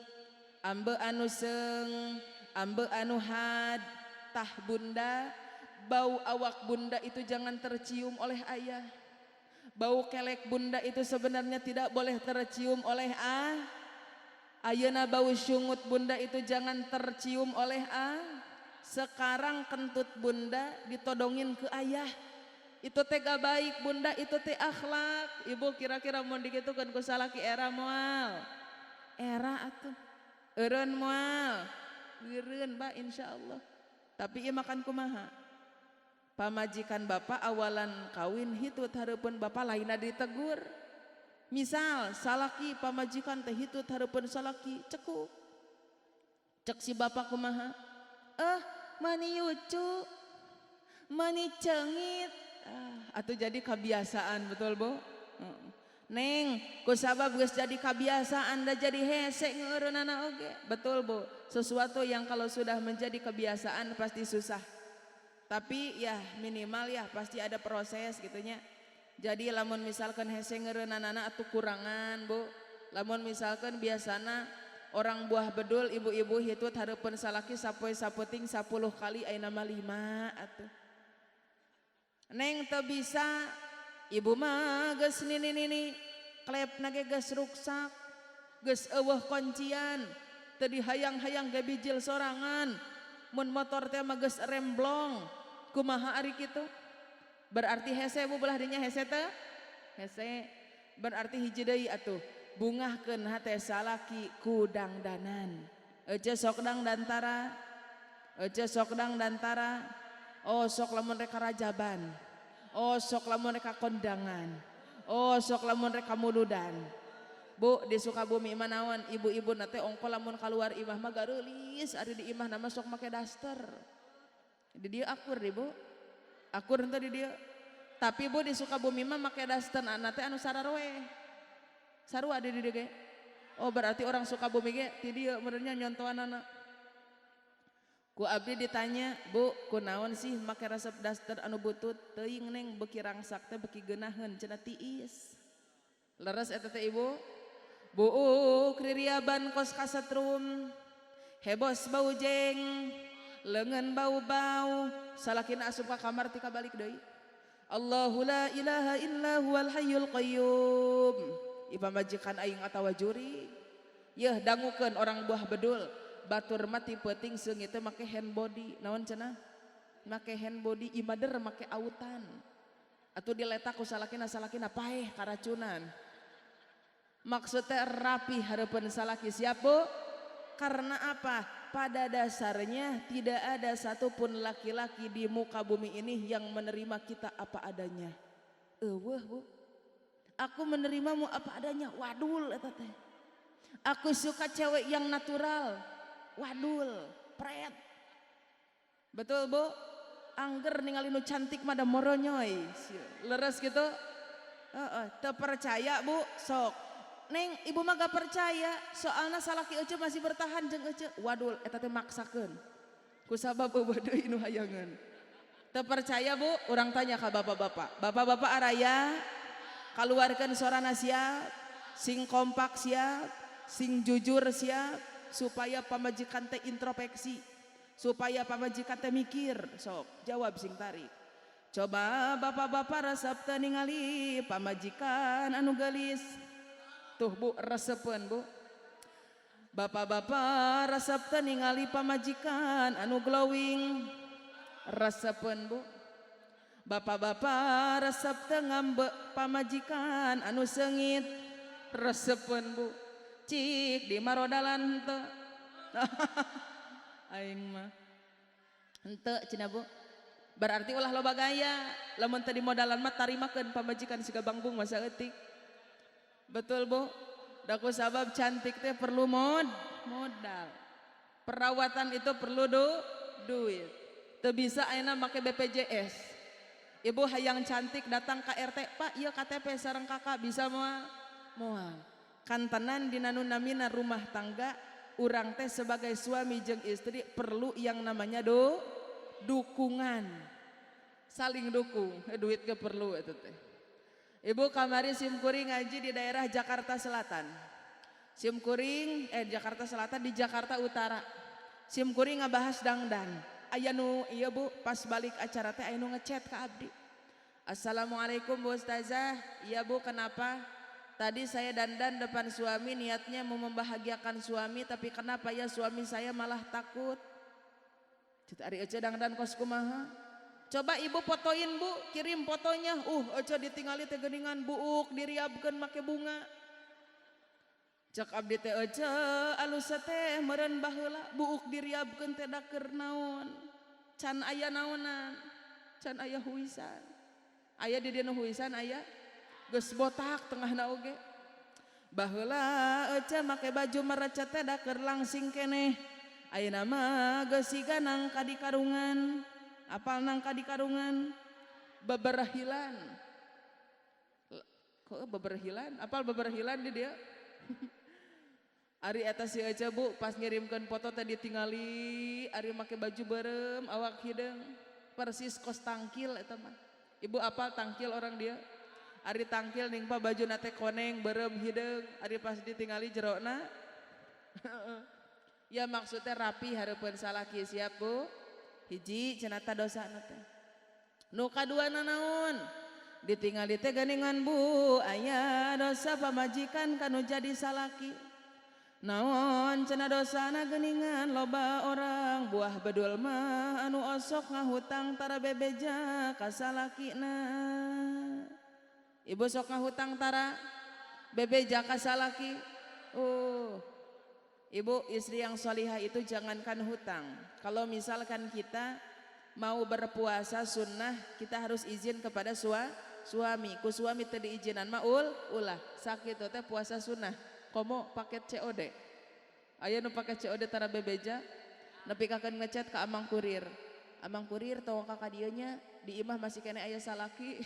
Ambeu anu seung, ambeu anu had, tah bunda, bau awak bunda itu jangan tercium oleh ayah. Bau kelek bunda itu sebenarnya tidak boleh tercium oleh ah. Ayeuna bau sungut bunda itu jangan tercium oleh ah. Sekarang kentut bunda ditodongin ke ayah. Itu teh gak baik bunda, itu teh akhlak. Ibu kira-kira mau digitukeun ku salaki era moal? Era atuh. Eureun moal? Eureun, Mbak, insyaallah. Tapi ieu makan kumaha? Pamajikan bapak awalan kawin hitut hareupeun bapak lainna ditegur. Misal salaki pamajikan teh hitut hareupeun salaki cekuk. Cek si bapak kumaha? Eh, mani lucu, mani cengit. Ah, atau jadi kebiasaan, betul bu? Neng, kusabab geus jadi kebiasaan da jadi hese ngeureunana oge. Betul bu, sesuatu yang kalau sudah menjadi kebiasaan pasti susah. Tapi ya minimal ya pasti ada proses gitunya. Jadi lamun misalkan hese ngeureunanana atau kurangan bu, lamun misalkan biasana orang Buah Bedul ibu-ibu hitut hareupeun salaki sapoe sapeuting 10 kali, ayeuna mah 5 atuh. Neng teu bisa, ibu mah geus nini-nini, klepna ge geus ruksak, geus eueuh kuncian, teu dihayang-hayang ge bijil sorangan, mun motor teh mah geus remblong, kumaha ari kitu? Berarti hese bu belah dinya hese teh? Hese. Berarti hiji deui atuh, bungahkeun hate salaki ku dangdanan. Ece sok dangdan tara? Ece sok dangdan tara? Oh sok lamun rek rajaban. Oh sok lamun rek kondangan. Oh sok lamun rek muludan. Bu, di Sukabumi mah naon ibu-ibu nate ongko lamun keluar imah mah gareulis, ari di imah nama sok make daster. Di dieu akur di bu? Akur henteu di dieu? Tapi bu, di Sukabumi mah make daster nate anu sararoe. Sarua di dieu ge. Oh berarti orang Sukabumi ge ti dieu meureunnya nyontoanana. Ku abdi ditanya, "Bu, kunaon sih make resep daster anu butut?" "Teuing neng, beuki rangsak teh beuki geunaheun cenah tiis." Leres eta teh ibu? Buuk ririaban kos kasetrum, hebos bau jeng, leungeun bau-bau, salakina asup ka kamar tika balik deui. Allahu la ilaha illa huwal hayyul qayyum. Ieu pamajikan aing atawa jurig. Yeuh dangukeun orang Buah Bedul, batur mati peuting seungit teh make hand body. Naon cenah? Make hand body, imader make autan. Atuh diletak ku salakina, salakina paeh karacunan. Maksudnya rapi hareupeun salaki, siap bu? Karena apa? Pada dasarnya tidak ada satupun laki-laki di muka bumi ini yang menerima kita apa adanya. Eueuh bu. Aku menerimamu apa adanya, wadul eta teh. Aku suka cewek yang natural, wadul, pret. Betul bu? Angger ningali nu cantik mah da moronyoy. Leres gitu? Heeh, teu percaya bu, sok. Neng, ibu mah gak percaya, soalnya salaki ece masih bertahan jeung ece. Wadul, eta teh maksakeun. Kusabab eueuh deui nu hayangeun. Teu percaya bu, urang tanya ka bapak-bapak. Bapak-bapak araya, keluarkan sorana siap, sing kompak siap, sing jujur siap, supaya pamajikan teh introspeksi, supaya pamajikan teh mikir. Sok, jawab sing tarik. Coba bapak-bapak resep teu ningali pamajikan anu geulis? Tuh bu, resepeun bu. Bapak-bapak resep teu ningali pamajikan anu glowing? Resepeun bu. Bapak-bapak resep teu ngambek pamajikan anu seungit? Resepeun bu. Cik di marodalan henteu? Aing mah henteu cenah bu. Berarti ulah loba gaya. Lamun teu dimodalan mah tarimakeun pamajikan siga bangbung masa eutik. Betul bu? Da ku sabab cantik teh perlu modal. Perawatan itu perlu duit. Teu bisa ayeuna make BPJS. Ibu hayang cantik datang ke RT, "Pak, iya KTP sareng KK," bisa moal? Moal. Kantenan dina nu namina rumah tangga, urang teh sebagai suami jeung istri perlu yang namanya dukungan. Saling dukung, duit ge perlu eta teh. Ibu, kamari simkuring ngaji di daerah Jakarta Selatan. Sim kuring Jakarta Selatan, di Jakarta Utara. Sim kuring ngabahas dangdan. Aya nu ieu Bu, pas balik acara teh aya nu ngechat ka abdi. Assalamualaikum Bu Ustazah. Iya Bu, kenapa? Tadi saya dandan depan suami, niatnya mau membahagiakan suami, tapi kenapa ya suami saya malah takut? Cek ari ece dangdan kos kumaha? Coba ibu fotoin Bu, kirim fotonya. Ece ditingali teh geuningan buuk diriabkeun make bunga. Cek abdi teh ece alus teh meureun baheula buuk diriabkeun teh da keur naon? Can aya naonan, can aya huisan. Aya di dieu nu huisan aya? Geus botak tengahna oge. Baheula ece make baju merecet teh da keur langsing keneh. Ayeuna mah geus siga nangka di karungan. Apal nangka di karungan? Beberahilan. Kok beberahilan? Apal beberahilan di dia? Ari eta si Ece Bu pas ngirimkeun foto teh ditingali ari make baju beureum awak hideung persis kos tangkil eta mah. Ibu apal tangkil orang dia? Ari tangkil ningpa baju nate koneng beureum hideung ari pas ditingali jerona. Ya maksudnya rapi hareupeun salaki, siap Bu? Hiji cenah ta dosana teh. Nu kaduana naon? Ditingali teh geuningan Bu, aya dosa pamajikan kanu jadi salaki. Naon cenah dosana geuningan loba orang buah bedul mah anu osok ngahutang tara bebeja ka salakina. Ibu sok ngahutang tara bebeja ka salaki. Ibu, istri yang solihah itu jangankan hutang. Kalau misalkan kita mau berpuasa sunnah, kita harus izin kepada suami. Ku suami teu diizinan mah ulah. Sakitu teh puasa sunnah. Komo paket COD. Aya nu paket COD tara bebeja, nepi ka ngechat ka amang kurir. Amang kurir tong ka dieu nya, di imah masih keneh aya salaki.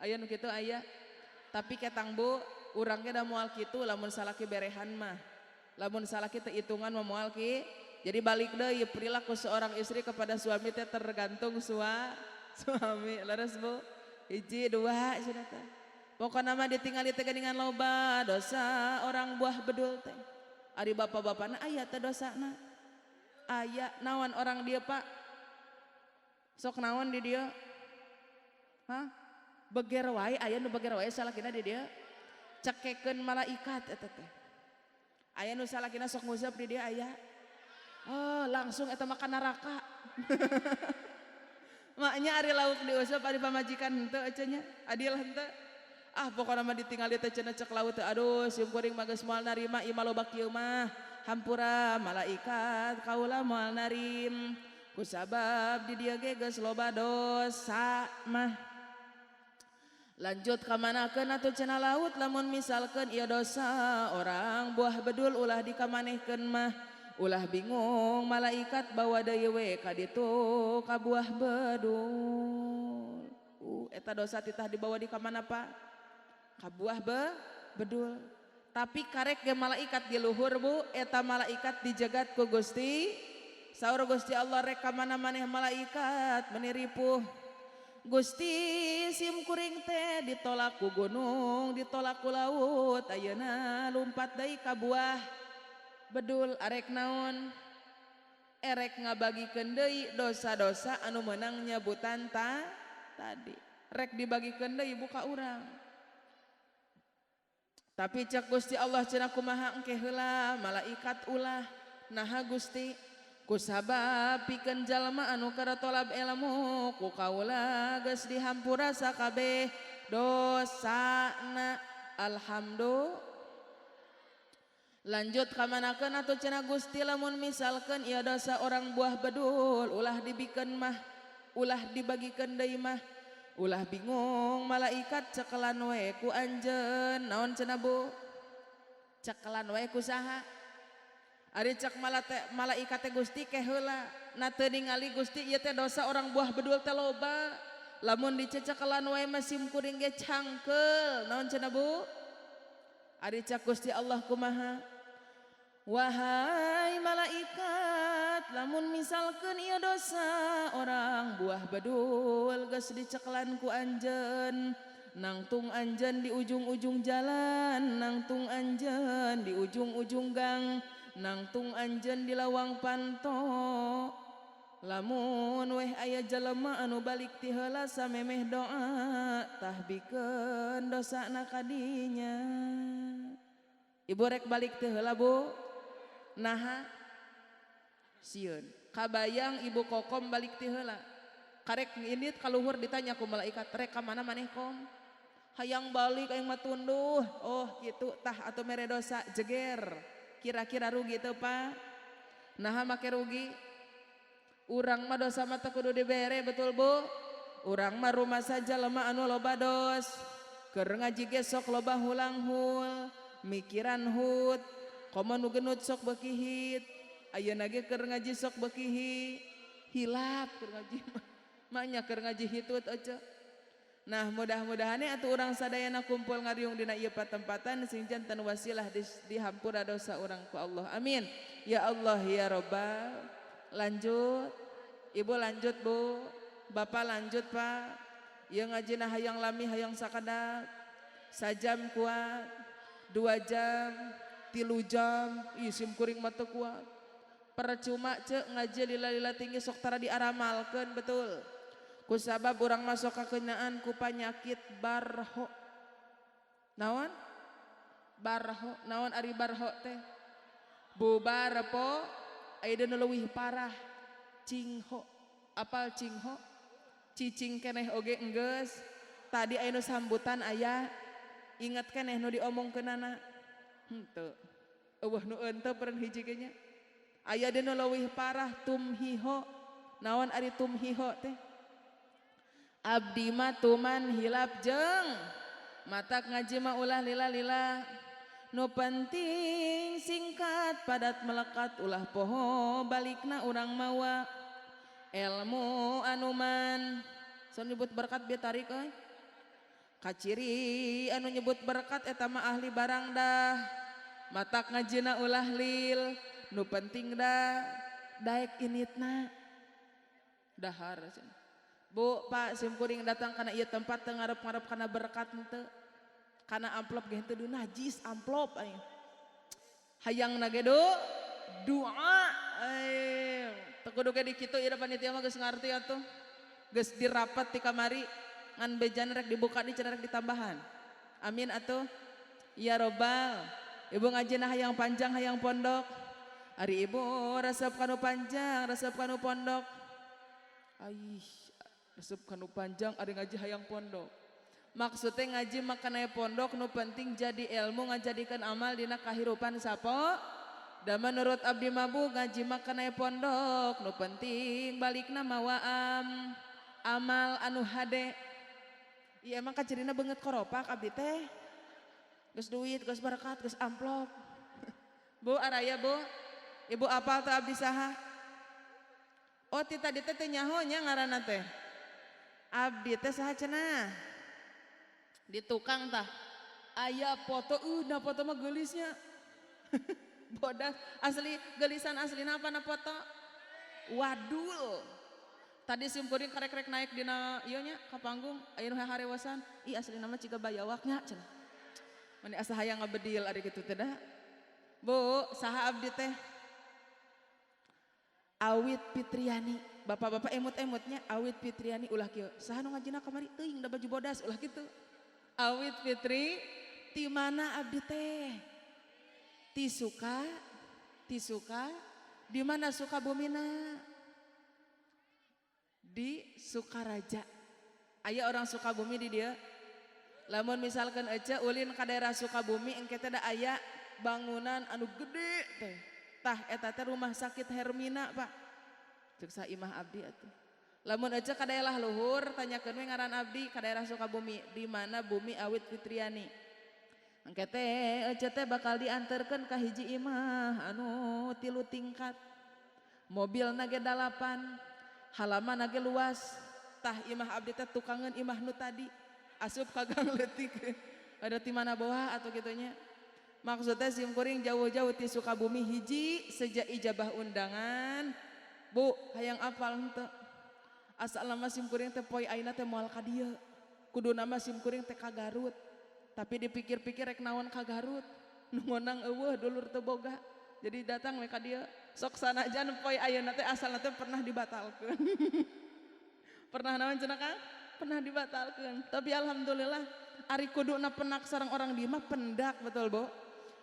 Aya nu kitu aya. Tapi ketang Bu, urang ge da moal kitu lamun salaki berehan mah. Lamun salaki teu hitungan mah moal ki. Jadi balik deui perilaku seorang istri kepada suami teh tergantung suami. Leres Bu? Hiji dua cenah teh. Pokokna mah ditingali teh geuningan loba dosa orang buah bedul teh. Ari bapak-bapakna aya teh dosana. Aya naon orang dia Pak? Sok naon di dia? Hah? Beger wae, aya nu beger wae salakina di dia. Cekekeun malaikat eta teh. Aya nu salakina sok nguseup di dia aya. Oh, langsung eta mah ka neraka. Maknya ari lauk diuseup ari pamajikan henteu ece nya, adil henteu. Ah pokona mah ditingali teh cenah cek laut teh, aduh sim kuring mah geus moal narima ieu mah loba kieu mah. Hampura malaikat kaula moal narim. Kusabab di dieu ge geus loba dosa mah. Lanjut ka manakeun atuh cenah laut lamun misalkeun ieu dosa orang buah bedul ulah dikamanehkeun mah. Ulah bingung malaikat bawa deui we ka ditu ka buah bedul. Eta dosa titah dibawa di ka mana Pak? Ka buah bedul. Tapi karek ge malaikat di luhur Bu, eta malaikat dijegat ku Gusti. Saur Gusti Allah rek ka mana maneh malaikat meuni ripuh. Gusti sim kuring teh ditolak ku gunung, ditolak ku laut, ayeuna lumpat deui ka buah bedul arek naon? Erek ngabagikeun deui dosa-dosa anu meunang nyebutan tadi. Rek dibagikeun deui buka urang. Tapi cek Gusti Allah cenah kumaha engke heula malaikat ulah. Naha Gusti? Kusabab pikeun jalma anu keur tolab ilmu ku kaula geus dihampura sakabeh dosana. Alhamdulillah. Lanjut ka manakeun atuh cenah Gusti lamun misalkeun ieu dosa orang buah bedul ulah dibikeun mah, ulah dibagikeun deui mah. Ulah bingung malaikat cekelan we ku anjeun. Naon cenah Bu? Cekelan we ku saha? Ari cek malaikat teh Gusti ke heula. Na teu ningali Gusti ieu teh dosa orang buah bedul teh loba. Lamun dicecekelan wae mah sim kuring ge cangkeul. Naon cenah Bu? Ari cek Gusti Allah kumaha? Wahai malaikat, lamun misalkeun ieu dosa orang buah bedul geus dicekelan ku anjeun, Nangtung anjeun di ujung-ujung jalan, nangtung anjeun di ujung-ujung gang, nangtung anjeun di lawang panto. Lamun weh aya jelema anu balik ti heula samemeh doa, tah bikeun dosana kadinya. Ibu rek balik ti heula Bu? Naha? Sieun. Kabayang ibu kokom balik ti heula. Karek indit kaluhur ditanya ku malaikat, rek ka mana maneh kom? Hayang balik aing mah tunduh. Oh gitu tah atuh mere dosa jeger. Kira-kira rugi teu Pak? Naha make rugi? Urang mah dosa mah teu kudu dibere, betul Bu? Urang mah rumah saja lemah anu loba dos. Keur ngaji ge sok loba hulang-hul, mikiran hut, komo nu genut sok beuki hit. Ayeuna ge keur ngaji sok beuki hilap keur ngaji mah. Maknya keur ngaji hitut aja. Nah mudah-mudahan atuh urang sadayana kumpul ngariung dina ieu patempatan sing janten wasilah dihampura dosa urang ku Allah. Amin. Ya Allah ya Rabbal. Lanjut. Ibu lanjut Bu. Bapak lanjut Pak. Ieu ngajina hayang lami hayang sakedap. Sajam kuat, 2 jam, 3 jam, ih sim kuring mah teu kuat. Percuma cek ngaji lila-lila tinggi sok tara diaramalkeun betul. Kusabab urang masuk kakenaan ku panyakit barho. Naon? Barho, naon ari barho teh? Bubar po aya nu leuwih parah, cingho. Apal cingho? Cicing keneh oge enggeus. Tadi aya nu sambutan aya, inget keneh nu diomongkeunana. Henteu. Eueuh nu euteu peureun hiji ge nya. Aya deui nu leuwih parah tumhiho. Naon ari tumhiho teh? Abdi mah tuman hilap jeung matak ngaji mah ulah lila-lila. Nu penting singkat padat melekat ulah poho balikna urang mawa ilmu anuman. So nyebut berkat bieu tarik euy. Kaciri anu nyebut berkat eta mah ahli barang dah. Matak ngajina ulah lil, nu penting dah daek initna. Dahar cenah. Bu, Pak, sim kuring datang kana ieu tempat teu ngarep-ngarep kana berkat henteu. Kana amplop ge henteu najis amplop aing. Hayangna ge doa aing. Teu kudu ge dikitu ieu panitia mah geus ngarti atuh. Geus dirapat ti kamari ngan bejana rek dibuka di cenah rek ditambahan. Amin atuh. Ya Robbal. Ibu ngajina hayang panjang hayang pondok. Ari ibu resep kanu panjang, resep kanu pondok. Aih, resep kanu panjang ari ngaji hayang pondok. Maksudnya ngaji makana pondok nu penting jadi ilmu ngajadikeun amal dina kahirupan sapo. Da menurut abdi mabu ngaji makana pondok nu penting balikna mawa amal anu hade. Iya emang kacirina beungeut koropak abdi teh. Geus duit, geus berkat, geus amplop. Bu araya Bu. Ibu apal teh abdi saha? Oh ti tadi teh teu nyaho nya ngaranna teh. Abdi teh saha cenah? Di tukang tah. Aya foto, nah foto mah geulisnya. Bodas asli geulisan aslina apa na foto? Wadul. Tadi sim kuring karek-karek naik dina ieu nya ka panggung, aya nu harewasan, ih aslina mah ciga bayawaknya cenah. Mani asa hayang ngabedil ari kitu teh da. Bu, saha abdi teh? Awit Fitriani. Bapak-bapak emut-emutnya Awit Fitriani ulah kieu. Saha nu ngajina kamari teuing da baju bodas ulah kitu. Awit Fitri ti mana abdi teh? Ti Suka, ti Suka, di mana Sukabumina? Di Sukaraja. Aya orang Sukabumi di dieu. Lamun misalkan ece ulin ka daerah Sukabumi engke teh da aya bangunan anu gede teh. Tah eta teh rumah sakit Hermina, Pak. Ceuk sa imah abdi atuh. Lamun ece ka daerah luhur tanyakeun we ngaran abdi ka daerah Sukabumi, di mana bumi Awit Fitriani. Engke teh ece teh bakal dianterkeun ka hiji imah anu 3 tingkat. Mobilna ge 8, halaman ge luas. Tah imah abdi teh tukangeun imah nu tadi. Asup ka gang leutik. Ada ti mana bawa atau gitunya. Maksudnya sim kuring jauh-jauh ti Sukabumi hiji sejak ijabah undangan. Bu, hayang apal henteu. Asal lama sim kuring teh poe ayeuna teh moal ka dieu. Kudu nama sim kuring teh ka Garut. Tapi dipikir-pikir rek naon ka Garut. Nu ngonang eueuh dulur teu boga. Jadi datang we ka dieu. Sok sanajan poe ayeuna teh asalna teh pernah dibatalkeun. Pernah naon cenah Kang? Pernah dibatalkeun. Tapi alhamdulillah ari kuduna penak sareng orang di mah pendak betul Bu.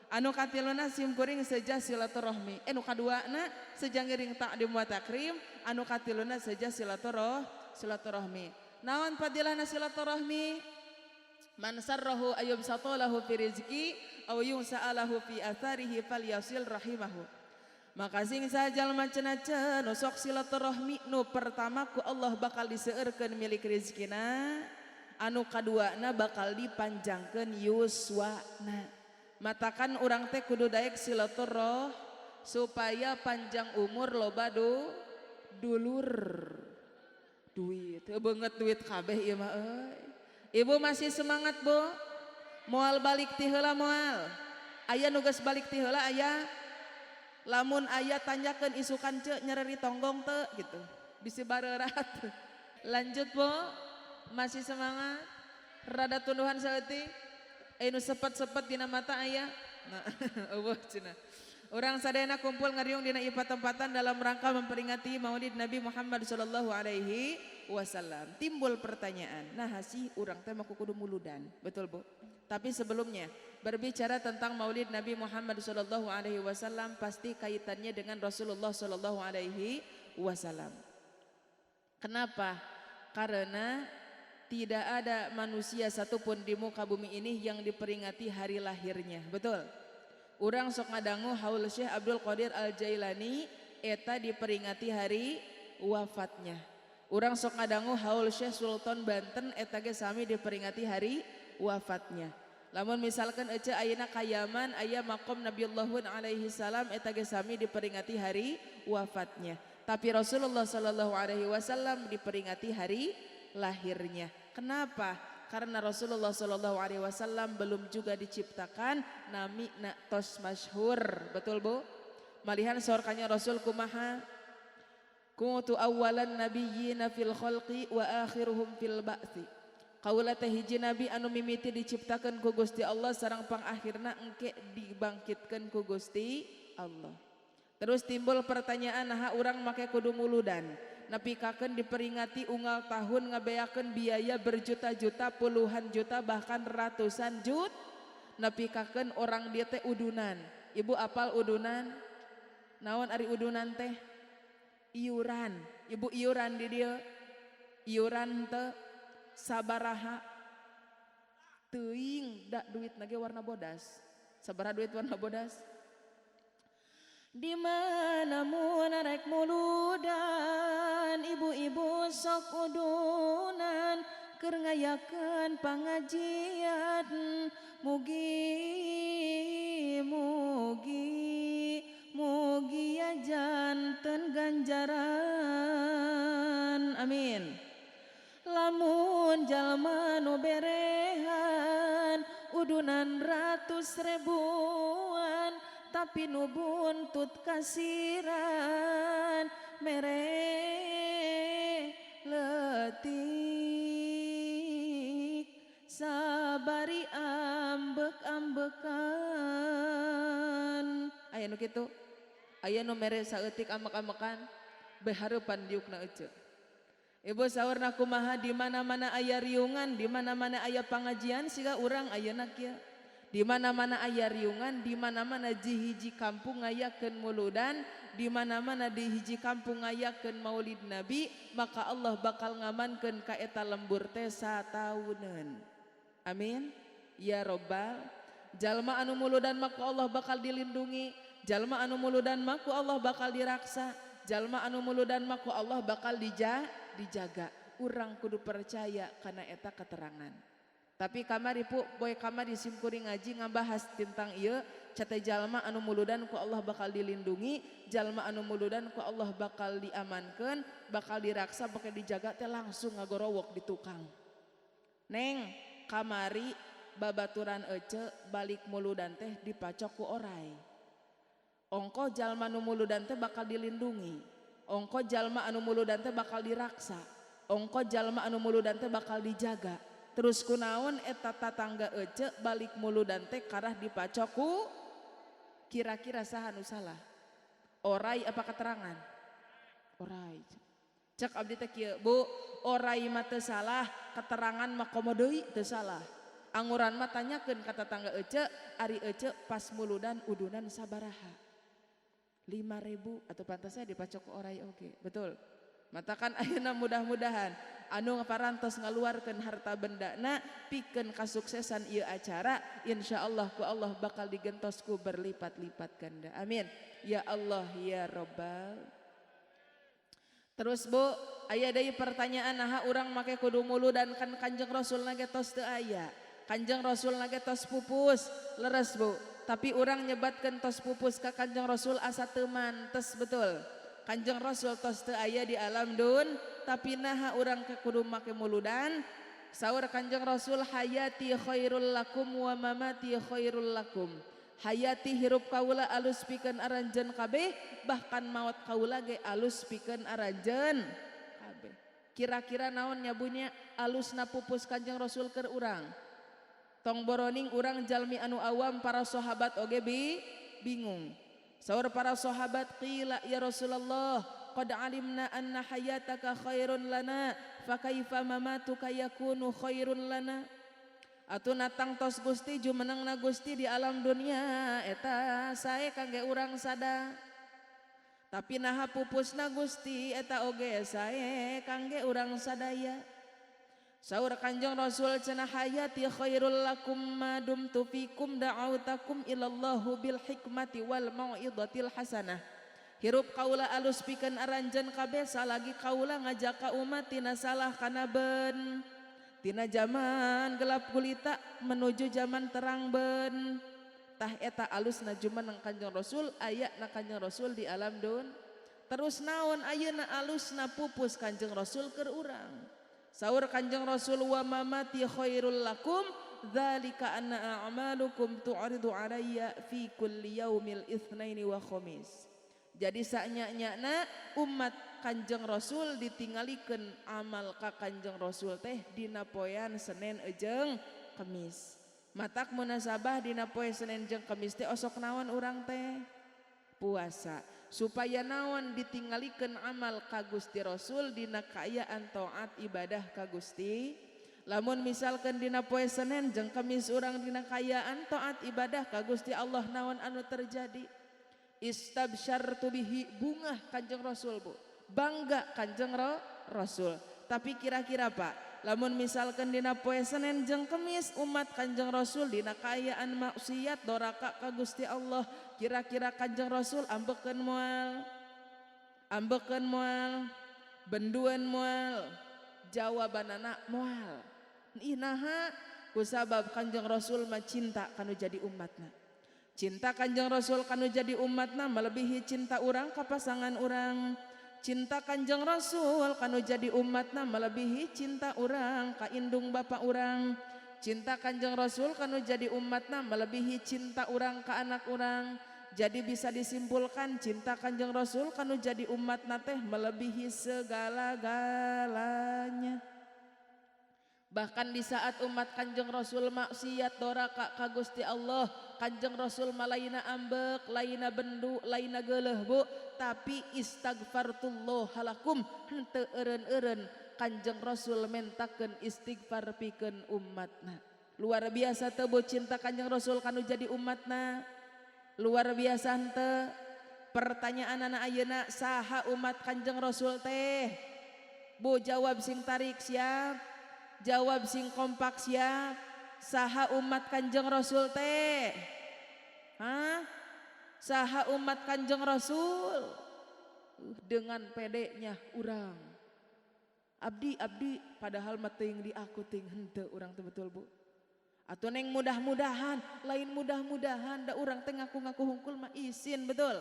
Anu katiluna sim kuring seja silaturahmi. Nu kaduana seja ngiring takdim wa takrim, anu katiluna seja silaturahmi. Naon fadilahna silaturahmi? Man sarrahu ayyub satalahu fi rizki aw yungsa'alahu fi atharihi falyasil rahimahu. Maka sing sajalma cenah nu sok silaturahmi nu pertama ku Allah bakal diseueurkeun milik rezekina, anu kaduana bakal dipanjangkeun yuswana. Matakan urang teh kudu daek silaturah supaya panjang umur loba dulur duit. Teu beungeut duit kabeh ieu mah euy. Ibu masih semangat Bu? Moal balik ti heula moal? Aya nu geus balik ti heula aya? Lamun aya tanyakeun isukan ceu nyereri tonggong teu gitu. Bisi bareurat. Lanjut Bu, masih semangat? Rada tunduhan saeutik? Nu sepet-sepet dina mata aya? Nah, eueuh cenah. Urang sadayana kumpul ngariung dina ieu patempatan dalam rangka memperingati Maulid Nabi Muhammad sallallahu alaihi wasallam. Timbul pertanyaan, nah sih urang teh mah kudu muludan, betul Bu? Tapi sebelumnya berbicara tentang Maulid Nabi Muhammad sallallahu alaihi wasallam pasti kaitannya dengan Rasulullah sallallahu alaihi wasallam. Kenapa? Karena tidak ada manusia satupun di muka bumi ini yang diperingati hari lahirnya, betul? Urang sok ngadangu haul Syekh Abdul Qadir Al-Jailani eta diperingati hari wafatnya. Urang sok ngadangu haul Syekh Sultan Banten eta ge sami diperingati hari wafatnya. Lamun misalkan ece ayeuna ka Yaman aya makom Nabiullah alaihi salam eta ge sami diperingati hari wafatnya. Tapi Rasulullah sallallahu alaihi wasallam diperingati hari lahirnya. Kenapa? Karena Rasulullah sallallahu alaihi wasallam belum juga diciptakan nami na tos masyhur, betul Bu? Malihan sorkanya Rasul kumaha? Kuntu awwalan nabiyyina fil khalqi wa akhiruhum fil ba'thi. Kaula teh hiji nabi anu mimiti diciptakeun ku Gusti Allah sareng pangakhirna engke dibangkitkeun ku Gusti Allah. Terus timbul pertanyaan naha urang make kudu muludan. Nepikakeun diperingati unggal tahun ngabeakeun biaya berjuta-juta, puluhan juta bahkan ratusan jut. Nepikakeun orang dia teh udunan. Ibu apal udunan? Naon ari udunan teh? Iuran. Ibu iuran di dieu. Iuran teh sabaraha teuing da duit nage warna bodas. Sabaraha duit warna bodas? Di mana mun rek muludan ibu-ibu sok udunan keur ngayakeun pangajian mugi mugi mugi ya janten ganjaran amin. Lamun jalma nu berehan udunan ratus ribuan tapi nu buntut kasiran mere letik sabari ambek-ambekan. Aya nu kitu, aya nu mere saeutik ambek-ambekan behareupan diukna ece. Ibu saurna kumaha di mana-mana aya riungan, di mana-mana aya pangajian siga urang ayeuna kieu. Di mana-mana aya riungan, di mana-mana di hiji kampung ngayakeun muludan, di mana-mana di hiji kampung ngayakeun Maulid Nabi, maka Allah bakal ngamankeun ka eta lembur teh satauneun. Amin. Ya robbal. Jalma anu muludan maka Allah bakal dilindungi, jalma anu muludan maka Allah bakal diraksa, jalma anu muludan maka Allah bakal dijaga. Urang kudu percaya karena eta keterangan. Tapi kamari pu boy kamari simkuring ngaji ngabahas tentang ieu cate jalma anu muludan ku Allah bakal dilindungi, jalma anu muludan ku Allah bakal diamankeun, bakal diraksa, bakal dijaga teh langsung ngagorowok di tukang. Neng kamari babaturan ece balik muludan teh dipacok ku orai. Ongko jalma anu muludan teh bakal dilindungi, ongko jalma anu muludan teh bakal diraksa, ongko jalma anu muludan teh bakal dijaga. Terus kunaon eta tatangga ece balik muludan teh karah dipacok ku? Kira-kira saha nu salah? Orai apa keterangan? Orai. Cek abdi teh kieu, Bu, orai mah teu salah, keterangan mah komo deui teu salah. Anguran mah tanyakeun ka tatangga ece, ari ece pas muludan udunan sabaraha? 5.000 atau pantasnya dipacok ku orai oge, betul. Matakan ayeuna mudah-mudahan anu parantos ngaluarkeun harta bendana pikeun kasuksesan ieu acara, insyaallah ku Allah bakal digentos ku berlipat-lipat ganda. Amin. Ya Allah ya Rabbal. Terus Bu, aya deui pertanyaan, naha urang make kudu muludan kan Kanjeng Rasul ge tos teu aya. Kanjeng Rasul ge tos pupus, leres Bu. Tapi urang nyebatkeun tos pupus ka Kanjeng Rasul asa teu mantes, betul. Kanjeng Rasul tos teu aya di alam dun, tapi naha urang ke kudu make muludan? Saur Kanjeng Rasul, hayati khairul lakum wa mamati khairul lakum. Hayati hirup kaula alus pikeun aranjeun kabeh, bahkan maot kaula ge alus pikeun aranjeun kabeh. Kira-kira naon nyabunya alusna pupus Kanjeng Rasul keur urang? Tong boroning urang jalmi anu awam, para sahabat oge bingung. Saur para sahabat, qila ya Rasulullah, qad alimna anna hayataka khairun lana, fa kaifa mamatuka yakunu khairun lana? Atuh natang tos Gusti jumenengna Gusti di alam dunia eta sae kangge urang sada. Tapi naha pupusna Gusti eta oge sae kangge urang sadaya? Saur Kanjeng Rasul cenah, hayati khairul lakum ma dumtu fikum da'autakum ilallahu bil hikmati wal mau'izatil hasanah. Hirup kaula alus pikeun aranjeun kabeh salagi kaula ngajak ka umat tina salah kana ben. Tina zaman gelap gulita menuju zaman terang ben. Tah eta alusna jumeneng Kanjeng Rasul, aya na Kanjeng Rasul di alam dun. Terus naon ayeuna alusna pupus Kanjeng Rasul keur urang? Saur Kanjeng Rasul, wa mamati khairul lakum dzalika anna a'malukum tu'ridu alayya fi kulli yaumil itsnaini wa khamis. Jadi saknya-nyana umat Kanjeng Rasul ditinggalikeun amal ka Kanjeng Rasul teh dina poean Senin jeung Kemis. Matak munasabah dina poe Senin jeung Kemis teh osok naon urang teh? Puasa. Supaya naon ditinggalikeun amal ka Gusti Rasul dina kaayaan taat ibadah ka Gusti. Lamun misalkan dina poe Senin jeung Kemis urang dina kaayaan taat ibadah ka Gusti Allah, naon anu terjadi? Istabsyartu bihi, bungah Kanjeng Rasul Bu. Bangga Kanjeng Rasul. Tapi kira-kira Pak, lamun misalkan dina poe Senin jeung Kemis umat Kanjeng Rasul dina kaayaan maksiat doraka ka Gusti Allah, kira-kira Kanjeng Rasul ambekeun moal? Ambekeun moal? Benduan moal? Jawabanana moal. Ih naha? Kusabab Kanjeng Rasul mah cinta kanu jadi umatna. Cinta Kanjeng Rasul kanu jadi umatna melebihi cinta urang ka pasangan urang. Cinta Kanjeng Rasul kanu jadi umatna melebihi cinta urang ka indung bapa urang. Cinta Kanjeng Rasul kanu jadi umatna melebihi cinta urang ka anak urang. Jadi bisa disimpulkan cinta Kanjeng Rasul kanu jadi umatna teh melebihi segala-galanya. Bahkan di saat umat Kanjeng Rasul maksiat doraka ka Gusti Allah, Kanjeng Rasul malaina ambek, laina bendu, laina geuleuh Bu, tapi istaghfartullah lakum, henteu eureun-eureun Kanjeng Rasul mentakeun istighfar pikeun umatna. Luar biasa teu Bu cinta Kanjeng Rasul kanu jadi umatna? Luar biasa henteu? Pertanyaan anak ayeuna, saha umat Kanjeng Rasul teh? Bu, jawab sing tarik siap. Jawab sing kompak siap. Saha umat Kanjeng Rasul teh? Hah? Saha umat Kanjeng Rasul? Dengan pedenya urang. Abdi, abdi, padahal mah teuing di aku teuing henteu urang teh, betul Bu. Atau neng mudah-mudahan, lain mudah-mudahan, da urang teh ngaku-ngaku hungkul mah isin, betul.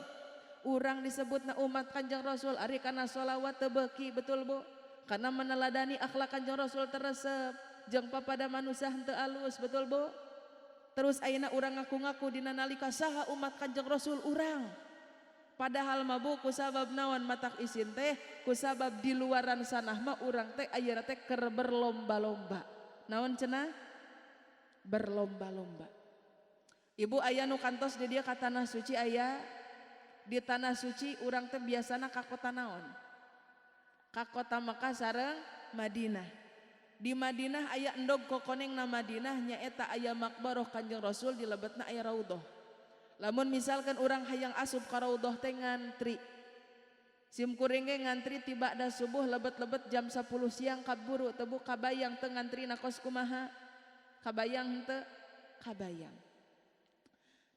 Urang disebutna umat Kanjeng Rasul ari kana sholawat teu beuki, betul Bu. Karena meneladani akhlak Kanjeng Rasul teresep, jeung papada manusia henteu alus, betul Bu. Terus ayeuna urang ngaku-ngaku dina nalika saha umat Kanjeng Rasul urang. Padahal mah Bu, kusabab naon matak isin teh, kusabab di luaran sanah mah urang teh ayeuna teh keur berlomba-lomba. Naon cenah? Berlomba-lomba. Ibu, aya nu kantos di dieu ka tanah suci? Aya? Di tanah suci urang teh biasana ka kota naon? Ka kota Mekah sareng Madinah. Di Madinah aya endog kokoneng na Madinah, nyaeta aya makbaroh Kanjeng Rasul, di lebetna aya raudhah. Lamun misalkan urang hayang asup ka raudhah teh ngantri. Sim kuring ge ngantri ti ba'da subuh lebet-lebet jam 10 siang kaburu teu, Bu. Kabayang teu ngantri na kos kumaha? Kabayang henteu? Kabayang.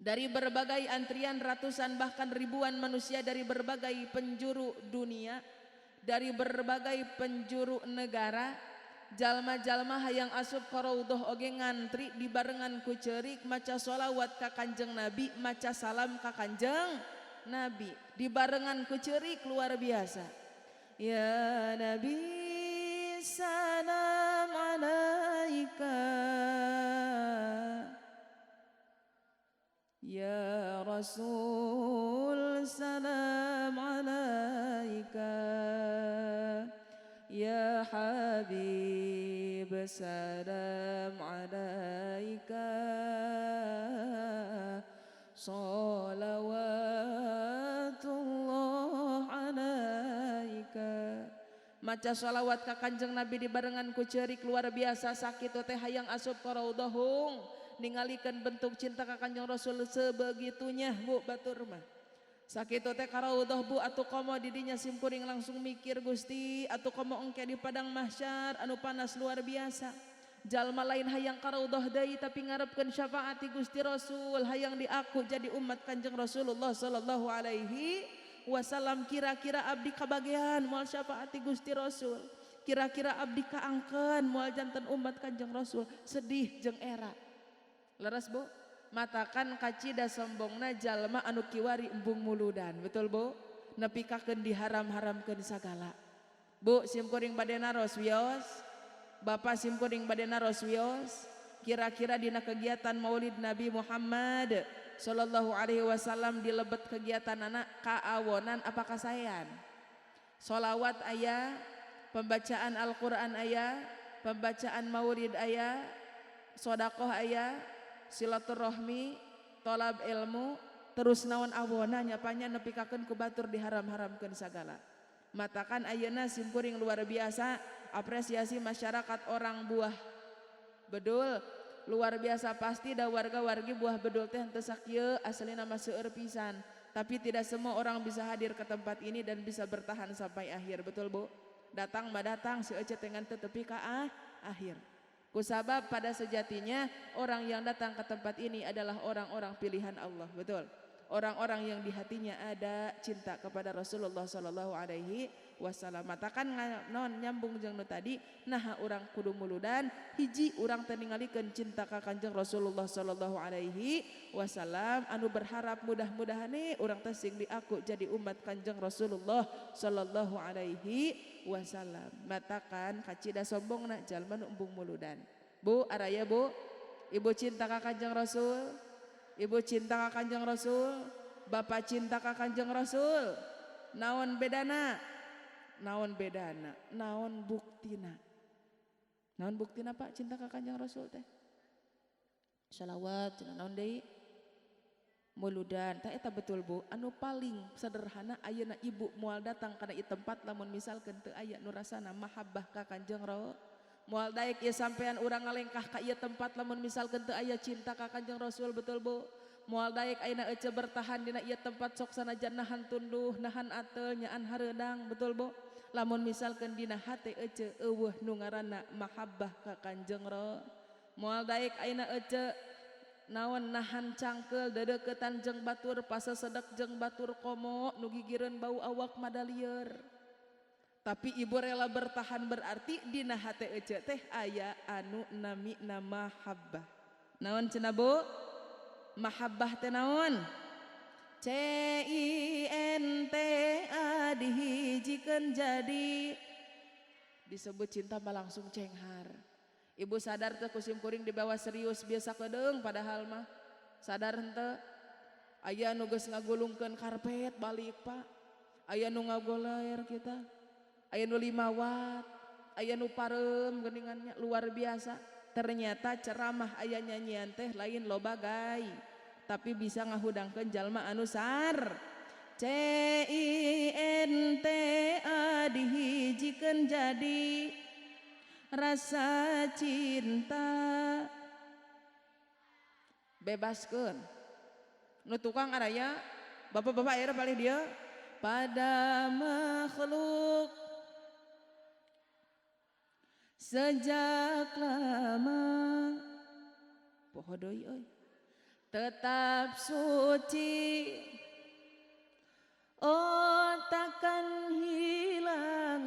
Dari berbagai antrian, ratusan bahkan ribuan manusia dari berbagai penjuru dunia, dari berbagai penjuru negara, jalma-jalma hayang asup ka raudhah oge ngantri dibarengan ku ceurik, maca sholawat ka Kanjeng Nabi, maca salam ka Kanjeng Nabi, dibarengan ku ceurik luar biasa. Ya Nabi, salam alaika. Ya Rasul, salam alaika. Ya Habib, salam alaika. Salawatullah alaika. Maca sholawat ka Kanjeng Nabi dibarengan ku ceurik luar biasa. Sakitu teh hayang asup ka raudhah, ningalikeun bentuk cinta ka Kanjeng Rasul sebegitunya, Bu. Batur mah sakitu teh ka raudhah, Bu. Atuh komo didinya simkuring langsung mikir, Gusti, atuh komo engke di padang mahsyar anu panas luar biasa, jalma lain hayang ka raudhah deui, tapi ngarepkeun syafaat Gusti Rasul, hayang diaku jadi umat Kanjeng Rasulullah sallallahu alaihi wasallam. Kira-kira abdi kabagean moal syafaat Gusti Rasul? Kira-kira abdi kaangkeun moal janten umat Kanjeng Rasul? Sedih jeung era. Leres, Bu? Matakan kacida sombongna jalma anu kiwari embung muludan, betul, Bu? Nepikakeun diharam-haramkeun sagala. Bu, simkuring bade naros, wios. Bapak, simkuring bade naros, wios. Kira-kira dina kegiatan Maulid Nabi Muhammad Sallallahu Alaihi Wasallam, di lebet kegiatan anak kaawonan apa kasaean? Solawat aya, pembacaan Al-Quran aya, pembacaan maulid aya, sodakoh aya, silaturahmi, tolab ilmu, terus naon awona nyapanya nepikakeun ku batur diharam-haramkeun sagala. Matakan ayeuna simkuring luar biasa apresiasi masyarakat orang Buah Bedul, luar biasa. Pasti da warga-wargi Buah Bedul teh henteu sakieu aslina mah, seueur pisan. Tapi tidak semua orang bisa hadir ke tempat ini dan bisa bertahan sampai akhir, betul, Bu? Datang mah datang si ece dengan tetepi ka akhir. Kusabab pada sejatinya orang yang datang ke tempat ini adalah orang-orang pilihan Allah, betul? Orang-orang yang di hatinya ada cinta kepada Rasulullah Sallallahu Alaihi Wasallam. Matakan non nyambung jeung nu tadi, nah urang kudu muludan, hiji, urang teh ningalikeun cinta ka Kanjeng Rasulullah Sallallahu Alaihi Wasallam anu berharap mudah-mudahan nih urang teh sing diaku jadi umat Kanjeng Rasulullah Sallallahu Alaihi Wasallam. Matakan kacida sombongna jalma nu embung muludan. Bu, araya, Bu? Ibu cinta ka Kanjeng Rasul? Ibu cinta ka Kanjeng Rasul? Bapak cinta ka Kanjeng Rasul? Naon bedana? Naon bedana? Naon buktina? Naon buktina, Pak, cinta ka Kanjeng Rasul teh? Salawat, cenah, naon deui? Muludan. Tah eta betul, Bu. Anu paling sederhana, ayeuna ibu moal datang kana ieu tempat lamun misalkeun teu aya nu rasana mahabbah ka Kanjeng Rasul. Moal daek ieu sampean urang ngalengkah ka ieu tempat lamun misalkeun teu aya cinta ka Kanjeng Rasul, betul, Bu? Moal daek ayeuna ece bertahan dina ieu tempat, sok sanajan nahan tunduh, nahan atel, nyaan hareudang, betul, Bu? Lamun misalkeun dina hate ece euweuh nu ngaranna mahabbah ka Kanjeng Rasul. Moal daek ayeuna ece naon, nahan cangkeul dedeukeutan jeung batur, pasesedek jeung batur, komo nu gigireun bau awak madalieur. Tapi ibu rela bertahan, berarti dina hate ece teh aya anu nami nama mahabbah. Naon cenah, Bu? Mahabbah teh naon? C I N T A dihijikeun jadi disebut cinta mah langsung cenghar. Ibu sadar teh ku simkuring dibawa serius biasa kedeung, padahal mah sadar henteu? Aya nu geus ngagulungkeun karpet balik, Pak. Aya nu ngagoler kita. Aya nu 5 watt, aya nu pareum geuningannya luar biasa. Ternyata ceramah aya nyanyian teh lain loba gai, tapi bisa ngahudangkeun jalma anu sar. C I N T A dihijikeun jadi rasa cinta. Bebaskeun. Nu tukang araya, bapak-bapak aya paling dia pada makhluk sejak lama poho deui euy, tetap suci, oh takkan hilang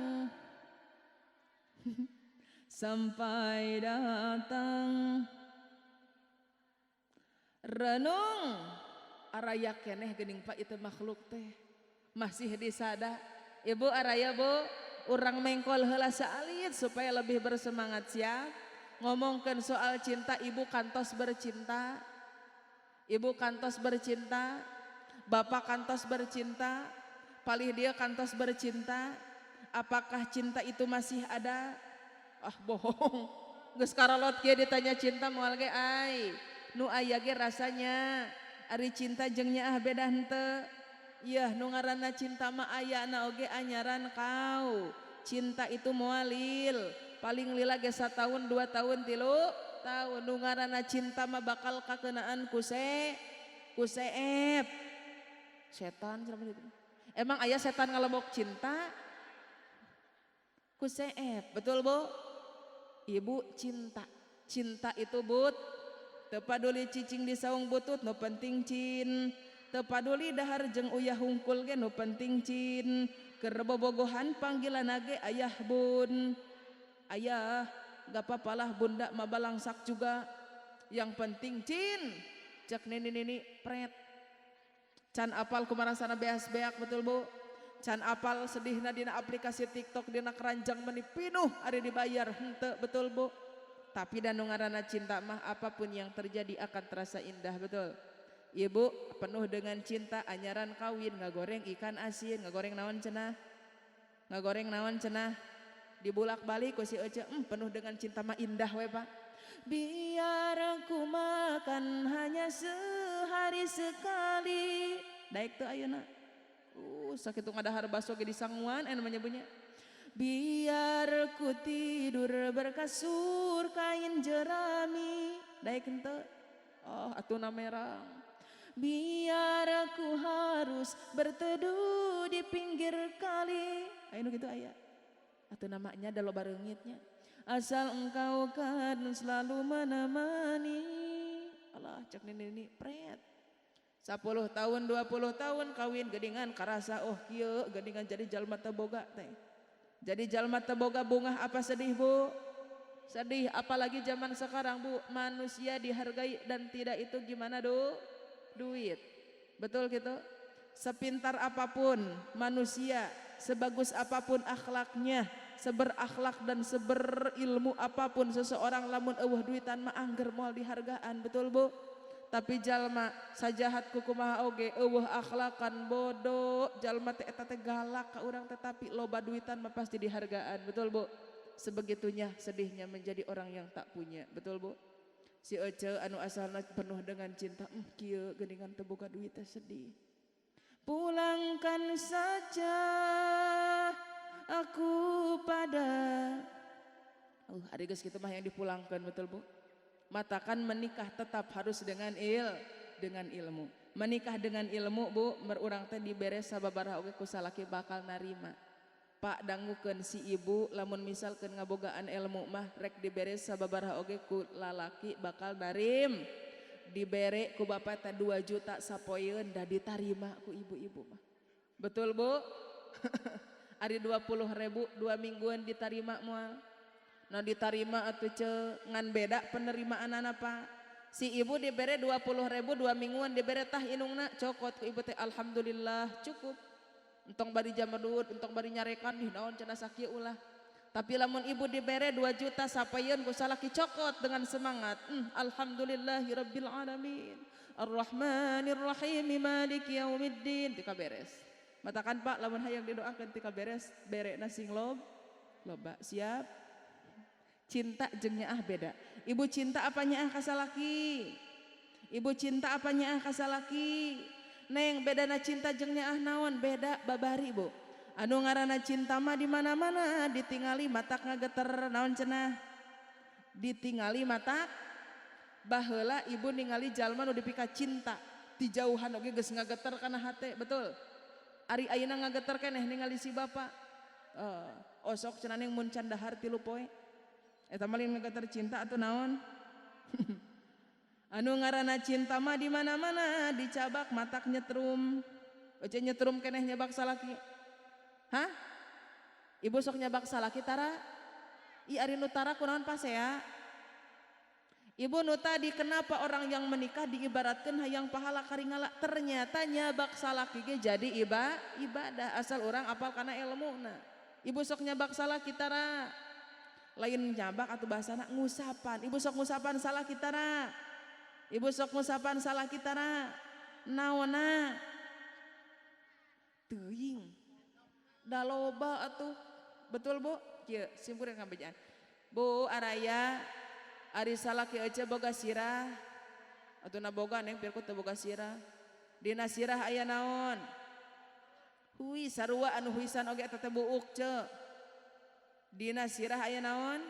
sampai datang. Renung, araya keneh geuning Pak, itu makhluk teh masih disada. Ibu araya, Bu? Urang mengkol heula saalit supaya lebih bersemangat, siap? Ngomongkeun soal cinta, ibu kantos bercinta? Ibu kantos bercinta? Bapak kantos bercinta? Palih dia kantos bercinta? Apakah cinta itu masih ada? Ah, bohong. Geus karolot kieu ditanya cinta moal ge ai. Nu aya ge rasanya. Ari cinta jeung nyaah beda henteu? Yah, nu ngaranna cinta mah ayana oge anyaran kau. Cinta itu moalil. Paling lila ge satahun, 2 tahun, 3 tahun. Nu ngaranna cinta mah bakal kakenaan ku seep. Setan cenah itu. Emang aya setan ngalebok cinta? Ku seep, betul, Bu? Ibu cinta. Cinta itu but. Teu paduli cicing di saung butut, nu penting cin. Teu paduli dahar jeung uyah hungkul ge, nu penting cin. Keur bobogohan panggilan ge ayah bun. Ayah, gak apa-apalah bunda mah balangsak juga. Yang penting cin. Cek nini nini pret. Can apal kumaha rasana beas beak, betul, Bu? Can apal sedihna dina aplikasi TikTok, dina keranjang meni pinuh ari dibayar henteu, betul, Bu? Tapi dan ngaranna cinta mah apapun yang terjadi akan terasa indah, betul? Ibu penuh dengan cinta, anyaran kawin ngagoreng ikan asin, ngagoreng naon cenah? Ngagoreng naon cenah? Dibulak balik ku si Ece, penuh dengan cinta mah indah we, Pak. Biar aku makan hanya sehari sekali. Daek teu ayeuna? Sakitu ngadahar baso ge disanguan aya namanya punya. Biar ku tidur berkasur kain jerami. Daek henteu? Oh, atuna merang. Biar aku harus berteduh di pinggir kali. Aya nu kitu aya. Atuh namanya da loba reungitnya. Asal engkau kan selalu menemani. Allah, cek nini nini pret. 10 tahun, 20 tahun kawin geningan karasa, oh kieu geningan jadi jalma teu boga teh. Jadi jalma teu boga bungah apa sedih, Bu? Sedih, apalagi zaman sekarang, Bu, manusia dihargai dan tidak itu gimana do? Duit. Betul gitu? Sepintar apapun manusia, sebagus apapun akhlaknya, seberakhlak dan seberilmu apapun seseorang, lamun euweuh duitan mah angger moal dihargaan, betul, Bu? Tapi jalma sajahat kukumaha oge euweuh akhlakan, bodoh jalma teh eta teh galak ka urang, tetapi loba duitan mah pasti dihargaan, betul, Bu? Sebegitunya sedihnya menjadi orang yang tak punya, betul, Bu? Si Ece anu asalna penuh dengan cinta, kieu geuningan teu boga duit teh sedih. Pulangkan saja aku pada ari geus kitu mah yang dipulangkan, betul, Bu? Matakan menikah tetap harus dengan ilmu. Menikah dengan ilmu, Bu, merurang teh dibere sababaraha oge ku salaki bakal narima. Pak, dangukeun si ibu, lamun misalkeun ngabogaan ilmu mah rek dibere sababaraha oge ku lalaki bakal narim. Dibere ku bapak teh 2 juta sapoeun da ditarima ku ibu-ibu mah. Betul, Bu? Ari 20 ribu 2 mingguan ditarima moal? Nah, ditarima atuh ce, ngan beda penerimaan apa. Si ibu dibere 20 ribu 2 mingguan, dibere tah inungna cokot ku ibu teh, alhamdulillah cukup. Entong bari jamadut, entong bari nyarekan nih naon cenah sakieu ulah. Tapi lamun ibu dibere 2 juta sapayeun ku salaki, cokot dengan semangat. Alhamdulillahirabbil alamin. Arrahmanir Rahim, Maliki Yaumiddin, tika beres. Matakan Pak, lamun hayang didoakeun tika beres bere sing lob loba, siap? Cinta jeung nyaah beda. Ibu cinta apa nyaah ka salaki? Ibu cinta apa nyaah ka salaki? Neng bedana cinta jeung nyaah naon? Beda babari Bu. Anu ngaranna cinta mah di mana-mana ditingali matak ngageter naon cenah? Ditingali matak baheula ibu ningali jalma nu dipika cinta ti jauhan oge geus ngageter kana hate, betul? Ari ayeuna ngageter keneh ningali si bapak. Osok cenah neng mun can dahar 3 poe. Eta mah lain ngageter cinta atuh naon? Anu ngaranna cinta mah di mana-mana dicabak matak nyetrum. Oce nyetrum keneh nyabak salaki. Hah? Ibu sok nyabak salaki tara? Ih ari nu tara kunaon pasea? Ibu nu tadi kenapa orang yang menikah diibaratkan hayang pahala karingala? Ternyata nyabak salaki ge jadi ibadah asal orang apal kana ilmuna. Ibu sok nyabak salaki tara? Lain nyabak atau bahasana ngusapan. Ibu sok ngusapan salaki tara? Ibu sok ngusapan salaki tara? Naonna? Teuing. Da loba atuh. Betul Bu? Kieu simpuring kabejaan. Bu araya ari salaki ece boga sirah. Atuh na boga neng pirku teu boga sirah. Dina sirah aya naon? Hui sarua anu huisan oge eta teh buuk ce. Dina sirah aya naon?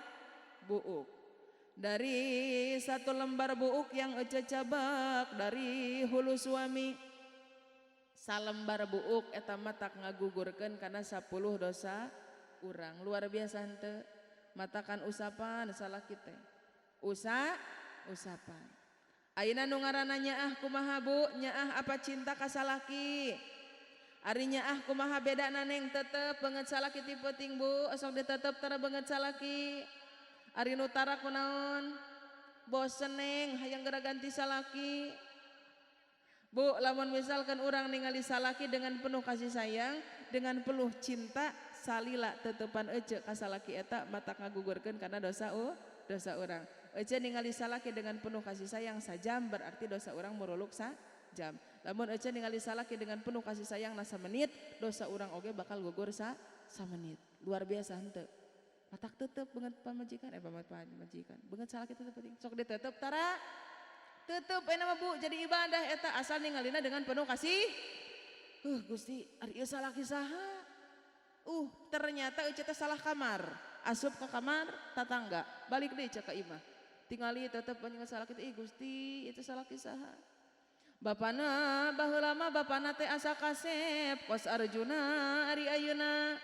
Buuk. Dari satu lembar buuk yang ece cabak dari hulu suami. Salembar buuk eta mah tak ngagugurkeun kana 10 dosa urang. Luar biasa henteu. Matakan usapan salaki teh. Usapan. Ayeuna nu ngaranna nyaah kumaha Bu? Nyaah apa cinta ka salaki? Ari nyaah kumaha bedana neng? Tetep beungeut salaki ti peuting Bu, sok ditetep tara beungeut salaki. Ari nu tara kunaon? Bosen neng, hayang geura ganti salaki. Bu, lamun misalkan urang ningali salaki dengan penuh kasih sayang, dengan penuh cinta, salila tetepan ece ka salaki eta matak ngagugurkeun kana dosa dosa urang. Ece ningali salaki dengan penuh kasih sayang sajam berarti dosa urang muruluk sajam. Lamun ece ningali salaki dengan penuh kasih sayang na samenit, dosa urang oge bakal gugur samenit. Luar biasa henteu. Matak tetep beungeut pamajikan, pamajikan. Beungeut salaki tetep penting. Sok ditetep tara. Tetep enak mah Bu jadi ibadah eta asal ningalina dengan penuh kasih. Gusti, ari ieu salaki saha? Ternyata ece teh salah kamar. Asup ke kamar tatangga, balik deui cek ka imah. Tingali tetep banyak salaki teh, ih Gusti, itu salaki saha? Bapana baheula mah bapana teh asa kasep kos Arjuna ari ayeuna.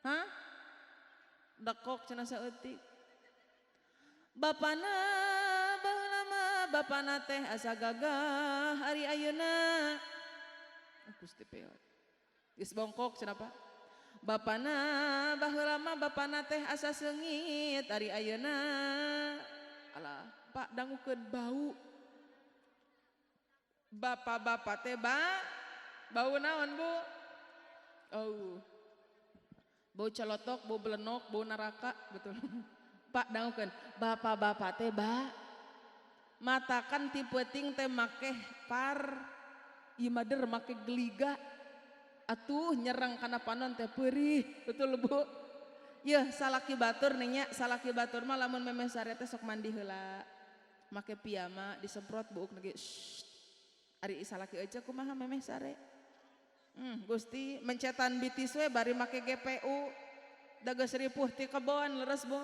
Hah? Dekok cenah saeutik. Bapana baheula mah bapana teh asa gagah ari ayeuna. Gusti peot. Geus bongkok cenah Pak. Bapana baheula mah bapana teh asa seungit ari ayeuna. Alah, Pak dangukeun bau. Bapak-bapak teh bau naon Bu? Oh. Bau colotok, bau belenok, bau neraka, betul. Pak dangukeun, bapak-bapak teh matakan ti peuting teh make par, ieu mah der make geliga. Atuh nyerang kana panon teh perih, betul Bu? Yeuh salaki batur nih nya, salaki batur mah lamun memeh sare teh sok mandi heula. Make piyama disemprot buuk lagi. Shh. Ari salaki aja kumaha memeh sare. Gusti mencetan bitis we bari make GPU. Da geus ripuh ti kebon leres Bu.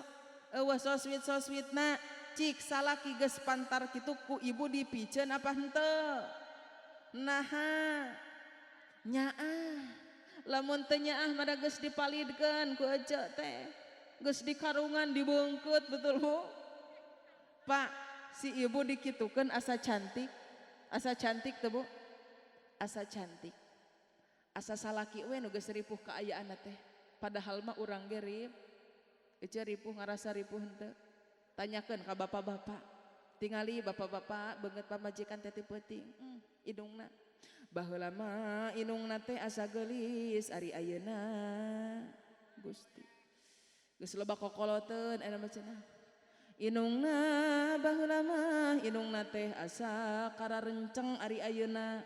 Eueuh so sweet so sweetna. Cik salaki geus pantar kitu ku ibu dipiceun apa henteu? Naha nyaah. Lamun teu nyaah mah da geus dipalidkeun ku ece teh. Geus dikarungan dibungkut betul Bu? Pak, si ibu dikitukeun asa cantik. Asa cantik teu Bu? Asa cantik. Asa salaki we nu geus ripuh kaayaanna teh. Padahal mah urang ge rip. Ece ripuh ngarasa ripuh henteu. Tanyakeun ka bapak-bapak. Tingali bapak-bapak beungeut pamajikan teh ti peuting. Indungna. Baheula mah indungna teh asa geulis ari ayeuna. Gusti. Geus loba kokoloteun eta mah cenah. Indungna baheula mah indungna teh asa kararenceng ari ayeuna.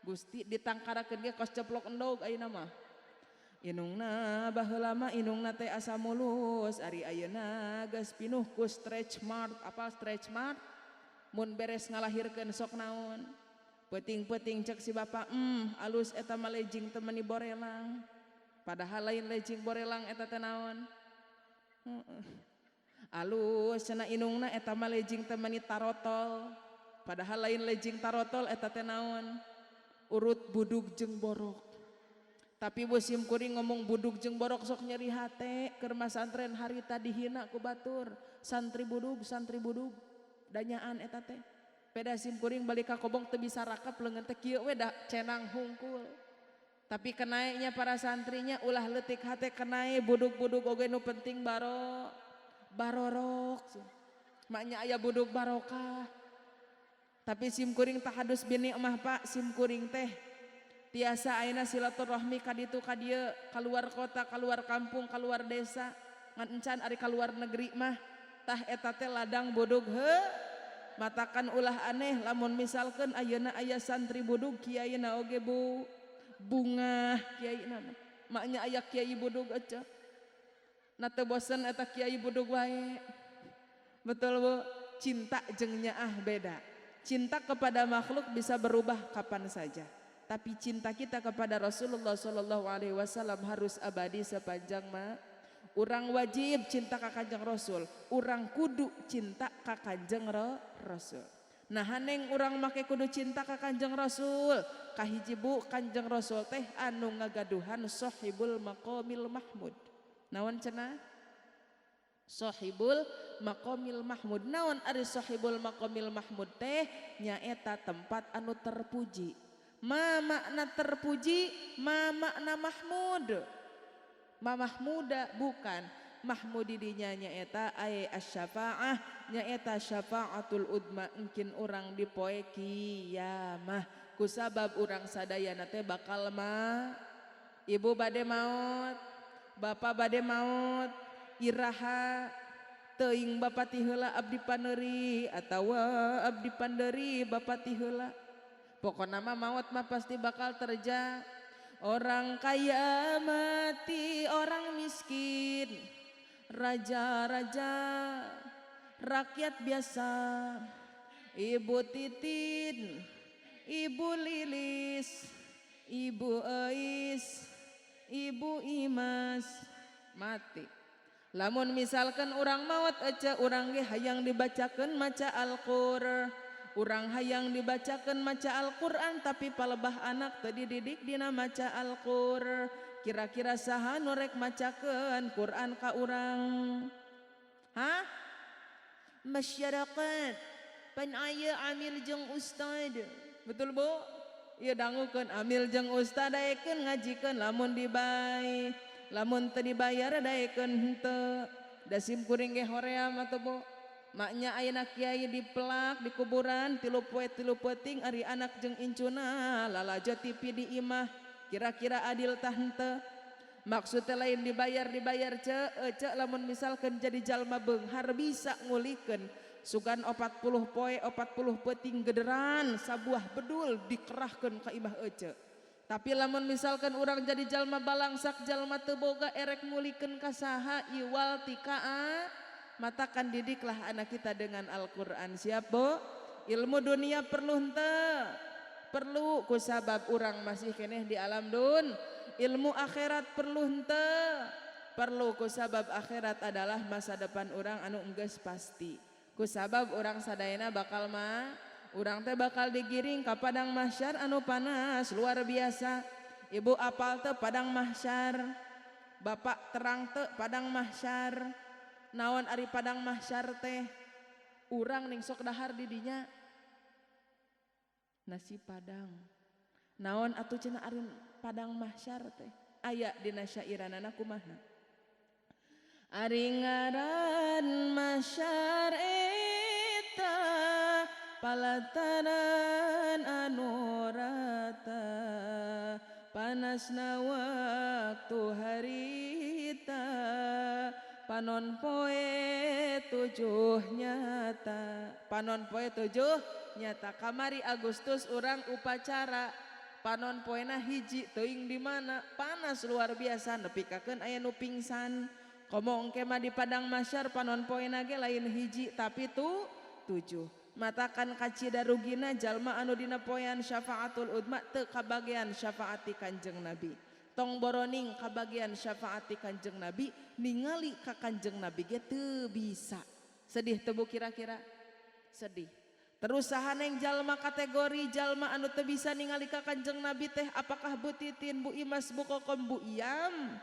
Gusti ditangkarakeun ge kos ceplok endog ayeuna mah. Indungna baheula mah indungna teh asa mulus, ari ayeuna geus pinuh ku stretch mark. Apa stretch mark? Mun beres ngalahirkeun sok naon? Peuting-peuting cek si bapak, alus eta mah lejing teh meuni borelang. Padahal lain lejing borelang eta teh naon? Alus cenah indungna eta mah lejing teh meuni tarotol. Padahal lain lejing tarotol eta teh naon? Urut budug jeung borok. Tapi bu sim kuring ngomong budug jeung borok sok nyeri hate, keur masantren harita dihina ku batur, santri budug, santri budug. Danyaan eta teh. Peda sim kuring balik ka kobong teu bisa rakap leungeun teh kieu we da cenang hungkul. Tapi kenaeknya para santrinya ulah leutik hate kenae budug-budug oge nu penting barorok. Maknya aya budug barokah. Tapi sim kuring tahadus bini mah Pak, sim kuring teh tiasa ayeuna silaturahmi ka ditu ka dieu, kaluar kota, kaluar kampung, kaluar desa, ngan encan ari kaluar negeri mah tah eta teh ladang budug heuh. Matakan ulah aneh lamun misalkeun ayeuna aya santri budug kiaina oge bu bungah kiaina mah. Maknya aya kiai budug aja. Na teu bosen eta kiai budug wae. Betul Bu, cinta jeung nyaah beda. Cinta kepada makhluk bisa berubah kapan saja. Tapi cinta kita kepada Rasulullah Shallallahu Alaihi Wasallam harus abadi sepanjang ma. Urang wajib cinta ka Kanjeng Rasul, urang kudu cinta ka Kanjeng Rasul. Nah haneng urang make kudu cinta ka Kanjeng Rasul. Kahiji bu Kanjeng Rasul teh anu ngagaduhan Sohibul Maqamil Mahmud. Naon cenah? Sohibul Maqamil Mahmud. Naon ari Sohibul Maqamil Mahmud teh? Nyaeta tempat anu terpuji. Ma makna terpuji, ma makna mahmud. Ma mahmuda bukan. Mahmudi dinya nyaeta aye asy-syafaah, nyaeta syafaatul udma engkin urang di poe kiamah. Kusabab urang sadayana teh bakal ma ibu bade maot, bapak bade maot, iraha teuing bapak ti heula abdi paneuri atawa abdi panderi bapak ti heula. Pokona mah maot mah pasti bakal terjadi. Orang kaya mati, orang miskin, raja-raja, rakyat biasa, ibu Titin, ibu Lilis, ibu Eis, ibu Imas, mati. Lamun misalkan urang maot aja urang ge hayang dibacakeun maca Al-Qur'an. Urang hayang dibacakeun maca Al-Qur'an tapi palebah anak teu dididik dina maca Al-Qur'an. Kira-kira saha nu rek macakeun Qur'an ka urang? Hah? Masyarakat pan aya amil jeung ustad. Betul Bu? Ieu dangukeun amil jeung ustad daekeun ngajikeun lamun dibay. Lamun teu dibayar daekeun henteu. Da sim kuring ge hoream atuh Bu. Maknya ayeuna kiai dipelak di kuburan tilu poe tilu peuting ari anak jeung incuna lalajo TV di imah. Kira-kira adil tah henteu? Maksudnya lain dibayar ce lamun misalkan jadi jalma beunghar bisa ngulikeun sugan 40 poe 40 peuting gederan sabuah bedul dikerahkeun ka imah ece. Tapi lamun misalkan urang jadi jalma balangsak jalma teu boga erek ngulikeun ka saha iwal tikaa. Matakan didiklah anak kita dengan Al-Qur'an. Siap Bu? Ilmu dunia perlu henteu? Perlu kusabab urang masih keneh di alam dun. Ilmu akhirat perlu henteu? Perlu kusabab akhirat adalah masa depan urang anu enggeus pasti. Kusabab urang sadayana bakal ma urang teh bakal digiring ka padang mahsyar anu panas luar biasa. Ibu apal teu padang mahsyar? Bapak terang teu padang mahsyar? Naon ari padang mahsyar teh? Urang ning sok dahar di dinya nasi padang. Naon atuh cenah ari padang mahsyar teh? Aya dina syairanana kumaha? Ari ngaran mahsyar eta palataran anu rata, panasna waktu harita, panon poe tujuh nyata. Panon poe tujuh nyata. Kamari Agustus urang upacara Panon poena hiji teuing di mana, panas luar biasa nepikakeun aya nu pingsan. Komo engke mah di padang mahsyar panon poena ge lain hiji tapi tu 7. Matakan kacida rugina jalma anu dina poean syafaatul udma teu kabagean syafaati Kanjeng Nabi. Tong boroning kabagean syafaati Kanjeng Nabi, ningali ka Kanjeng Nabi ge teu bisa. Sedih teu Bu kira-kira? Sedih. Terus saha neng jalma kategori jalma anu teu bisa ningali ka Kanjeng Nabi teh apakah Bu Titin, Bu Imas, Bu Kokom, Bu Iyam?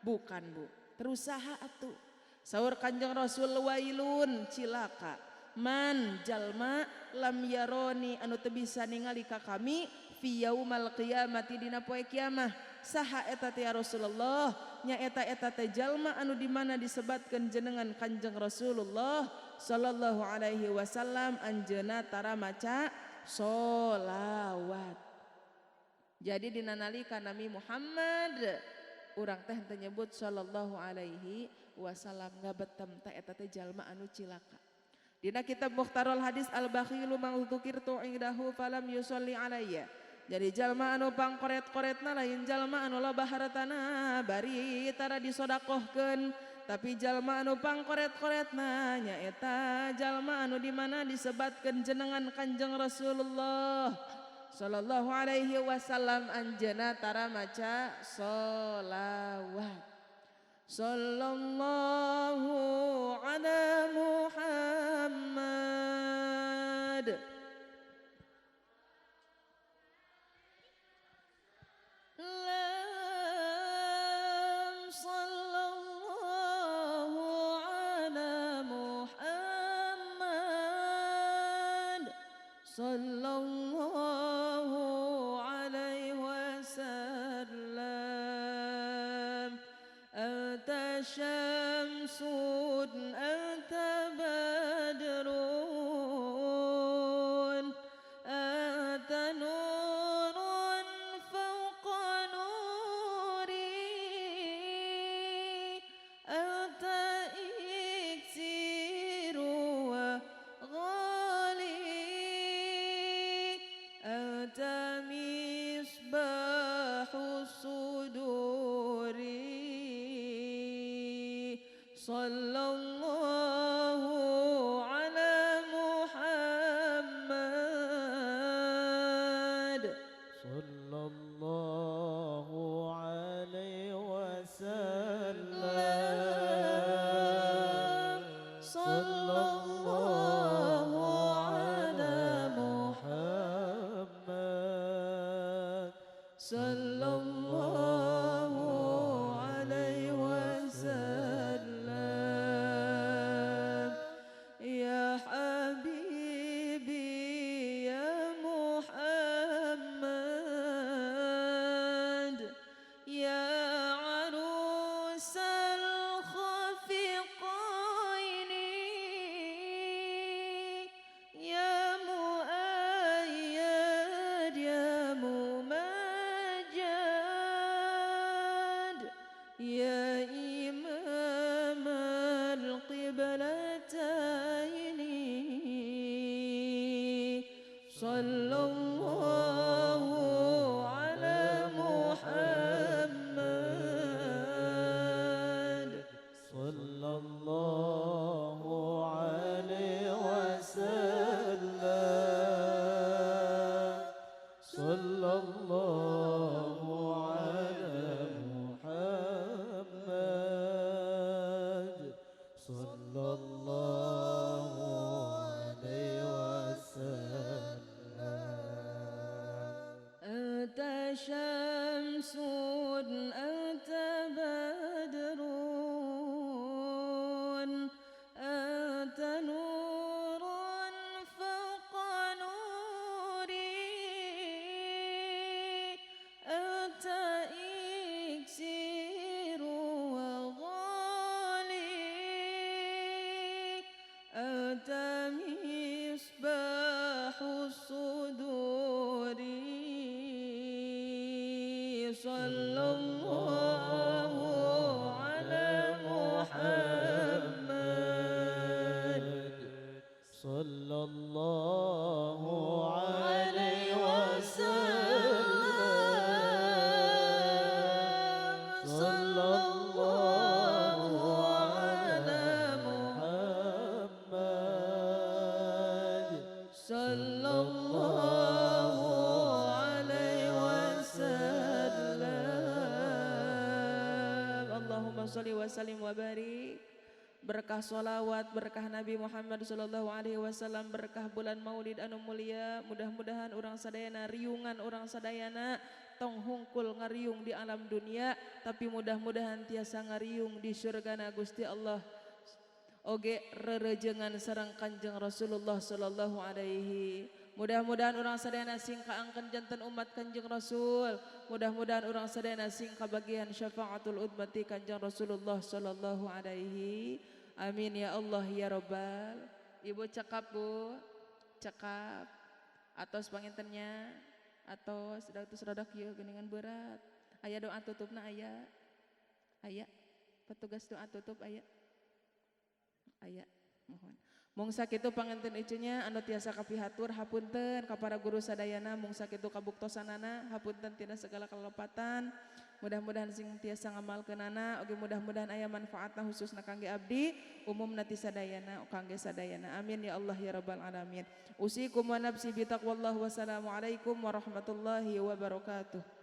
Bukan Bu. Terus saha atuh? Saur Kanjeng Rasul wailun cilaka man jalma lam yaroni anu teu bisa ningali ka kami fi yaumal qiyamati dina poe kiamah. Saha eta teh ya Rasulullah? Nya eta eta teh jalma anu di mana disebatkeun jenengan Kanjeng Rasulullah sallallahu alaihi wasallam anjeunna tara maca solawat. Jadi dina nalika Nabi Muhammad urang teh teu nyebut sallallahu alaihi wasallam ngabetem teh eta teh jalma anu cilaka. Dina kitab Mukhtarul Hadis al-bakhilu man dzukirtu indahu falam yusalli alayya. Jadi jalma anu pangkoret-koretna lain jalma anu loba hartana bari tara disodakohkeun, tapi jalma anu pangkoret-koretna nyaeta jalma anu di mana disebatkeun jenengan Kanjeng Rasulullah sallallahu alaihi wasallam anjeunna tara maca solawat. Sallallahu ala Muhammad. Lam sallallahu ala Muhammad sallallahu alaihi wasallam. Anta syamsun anta badrun anta nurun fawqa nuri anta iksiru wa ghali anta misbahu suduri. Sallallahu ala Muhammad. Sallallahu alaihi wasallam. Sallallahu ala Muhammad. Sallallahu alaihi wasallam. Ya habibi ya Muhammad ya arusal khafiqaini ya muayyad ya mumajjad ya imam al-qiblataini. Sallallahu ala Muhammad. Sallallahu alaihi wasallam. Sallallahu ala Muhammad. Sallallahu alaihi wasallam. Anta syamsun anta badrun anta nurun fawqa nuri anta iksiru wa ghali anta misbahu suduri. Sallallahu ala Muhammad. Sallallahu alaihi wasallam. Sallallahu alaihi wasallam. Allahumma sholli wa sallim wa barik. Berkah sholawat, berkah Nabi Muhammad sallallahu alaihi wasallam, berkah bulan Maulid anu mulia. Mudah-mudahan urang sadayana riungan, urang sadayana tong hungkul ngariung di alam dunia, tapi mudah-mudahan tiasa ngariung di surgana Gusti Allah, oge rerejengan sareng Kanjeng Rasulullah sallallahu alaihi. Mudah-mudahan urang sadayana sing kaangkeun janten umat Kanjeng Rasul. Mudah-mudahan urang sadayana sing kabagian syafaatul ummati Kanjeng Rasulullah sallallahu alaihi. Amin ya Allah ya Rabbal. Ibu cekap, Bu, cekap. Atos panginten nya, atos sudah terus rada kieu geuningan berat. Aya doa tutupna aya? Aya petugas doa tutup aya? Aya, mohon. Mung sakitu panginten ieu nya anu tiasa kapihatur, hapunten ka para guru sadayana, mung sakitu kabuktosanana, hapunten tina segala kalepatan. Mudah-mudahan sing tiasa ngamalkeunana, oge mudah-mudahan aya manfaatna, khususna kangge abdi, umumna ti sadayana, kangge sadayana. Amin ya Allah ya rabbal alamin. Usikum wa nafsi bitaqwallah. Wassalamualaikum warahmatullahi wabarakatuh.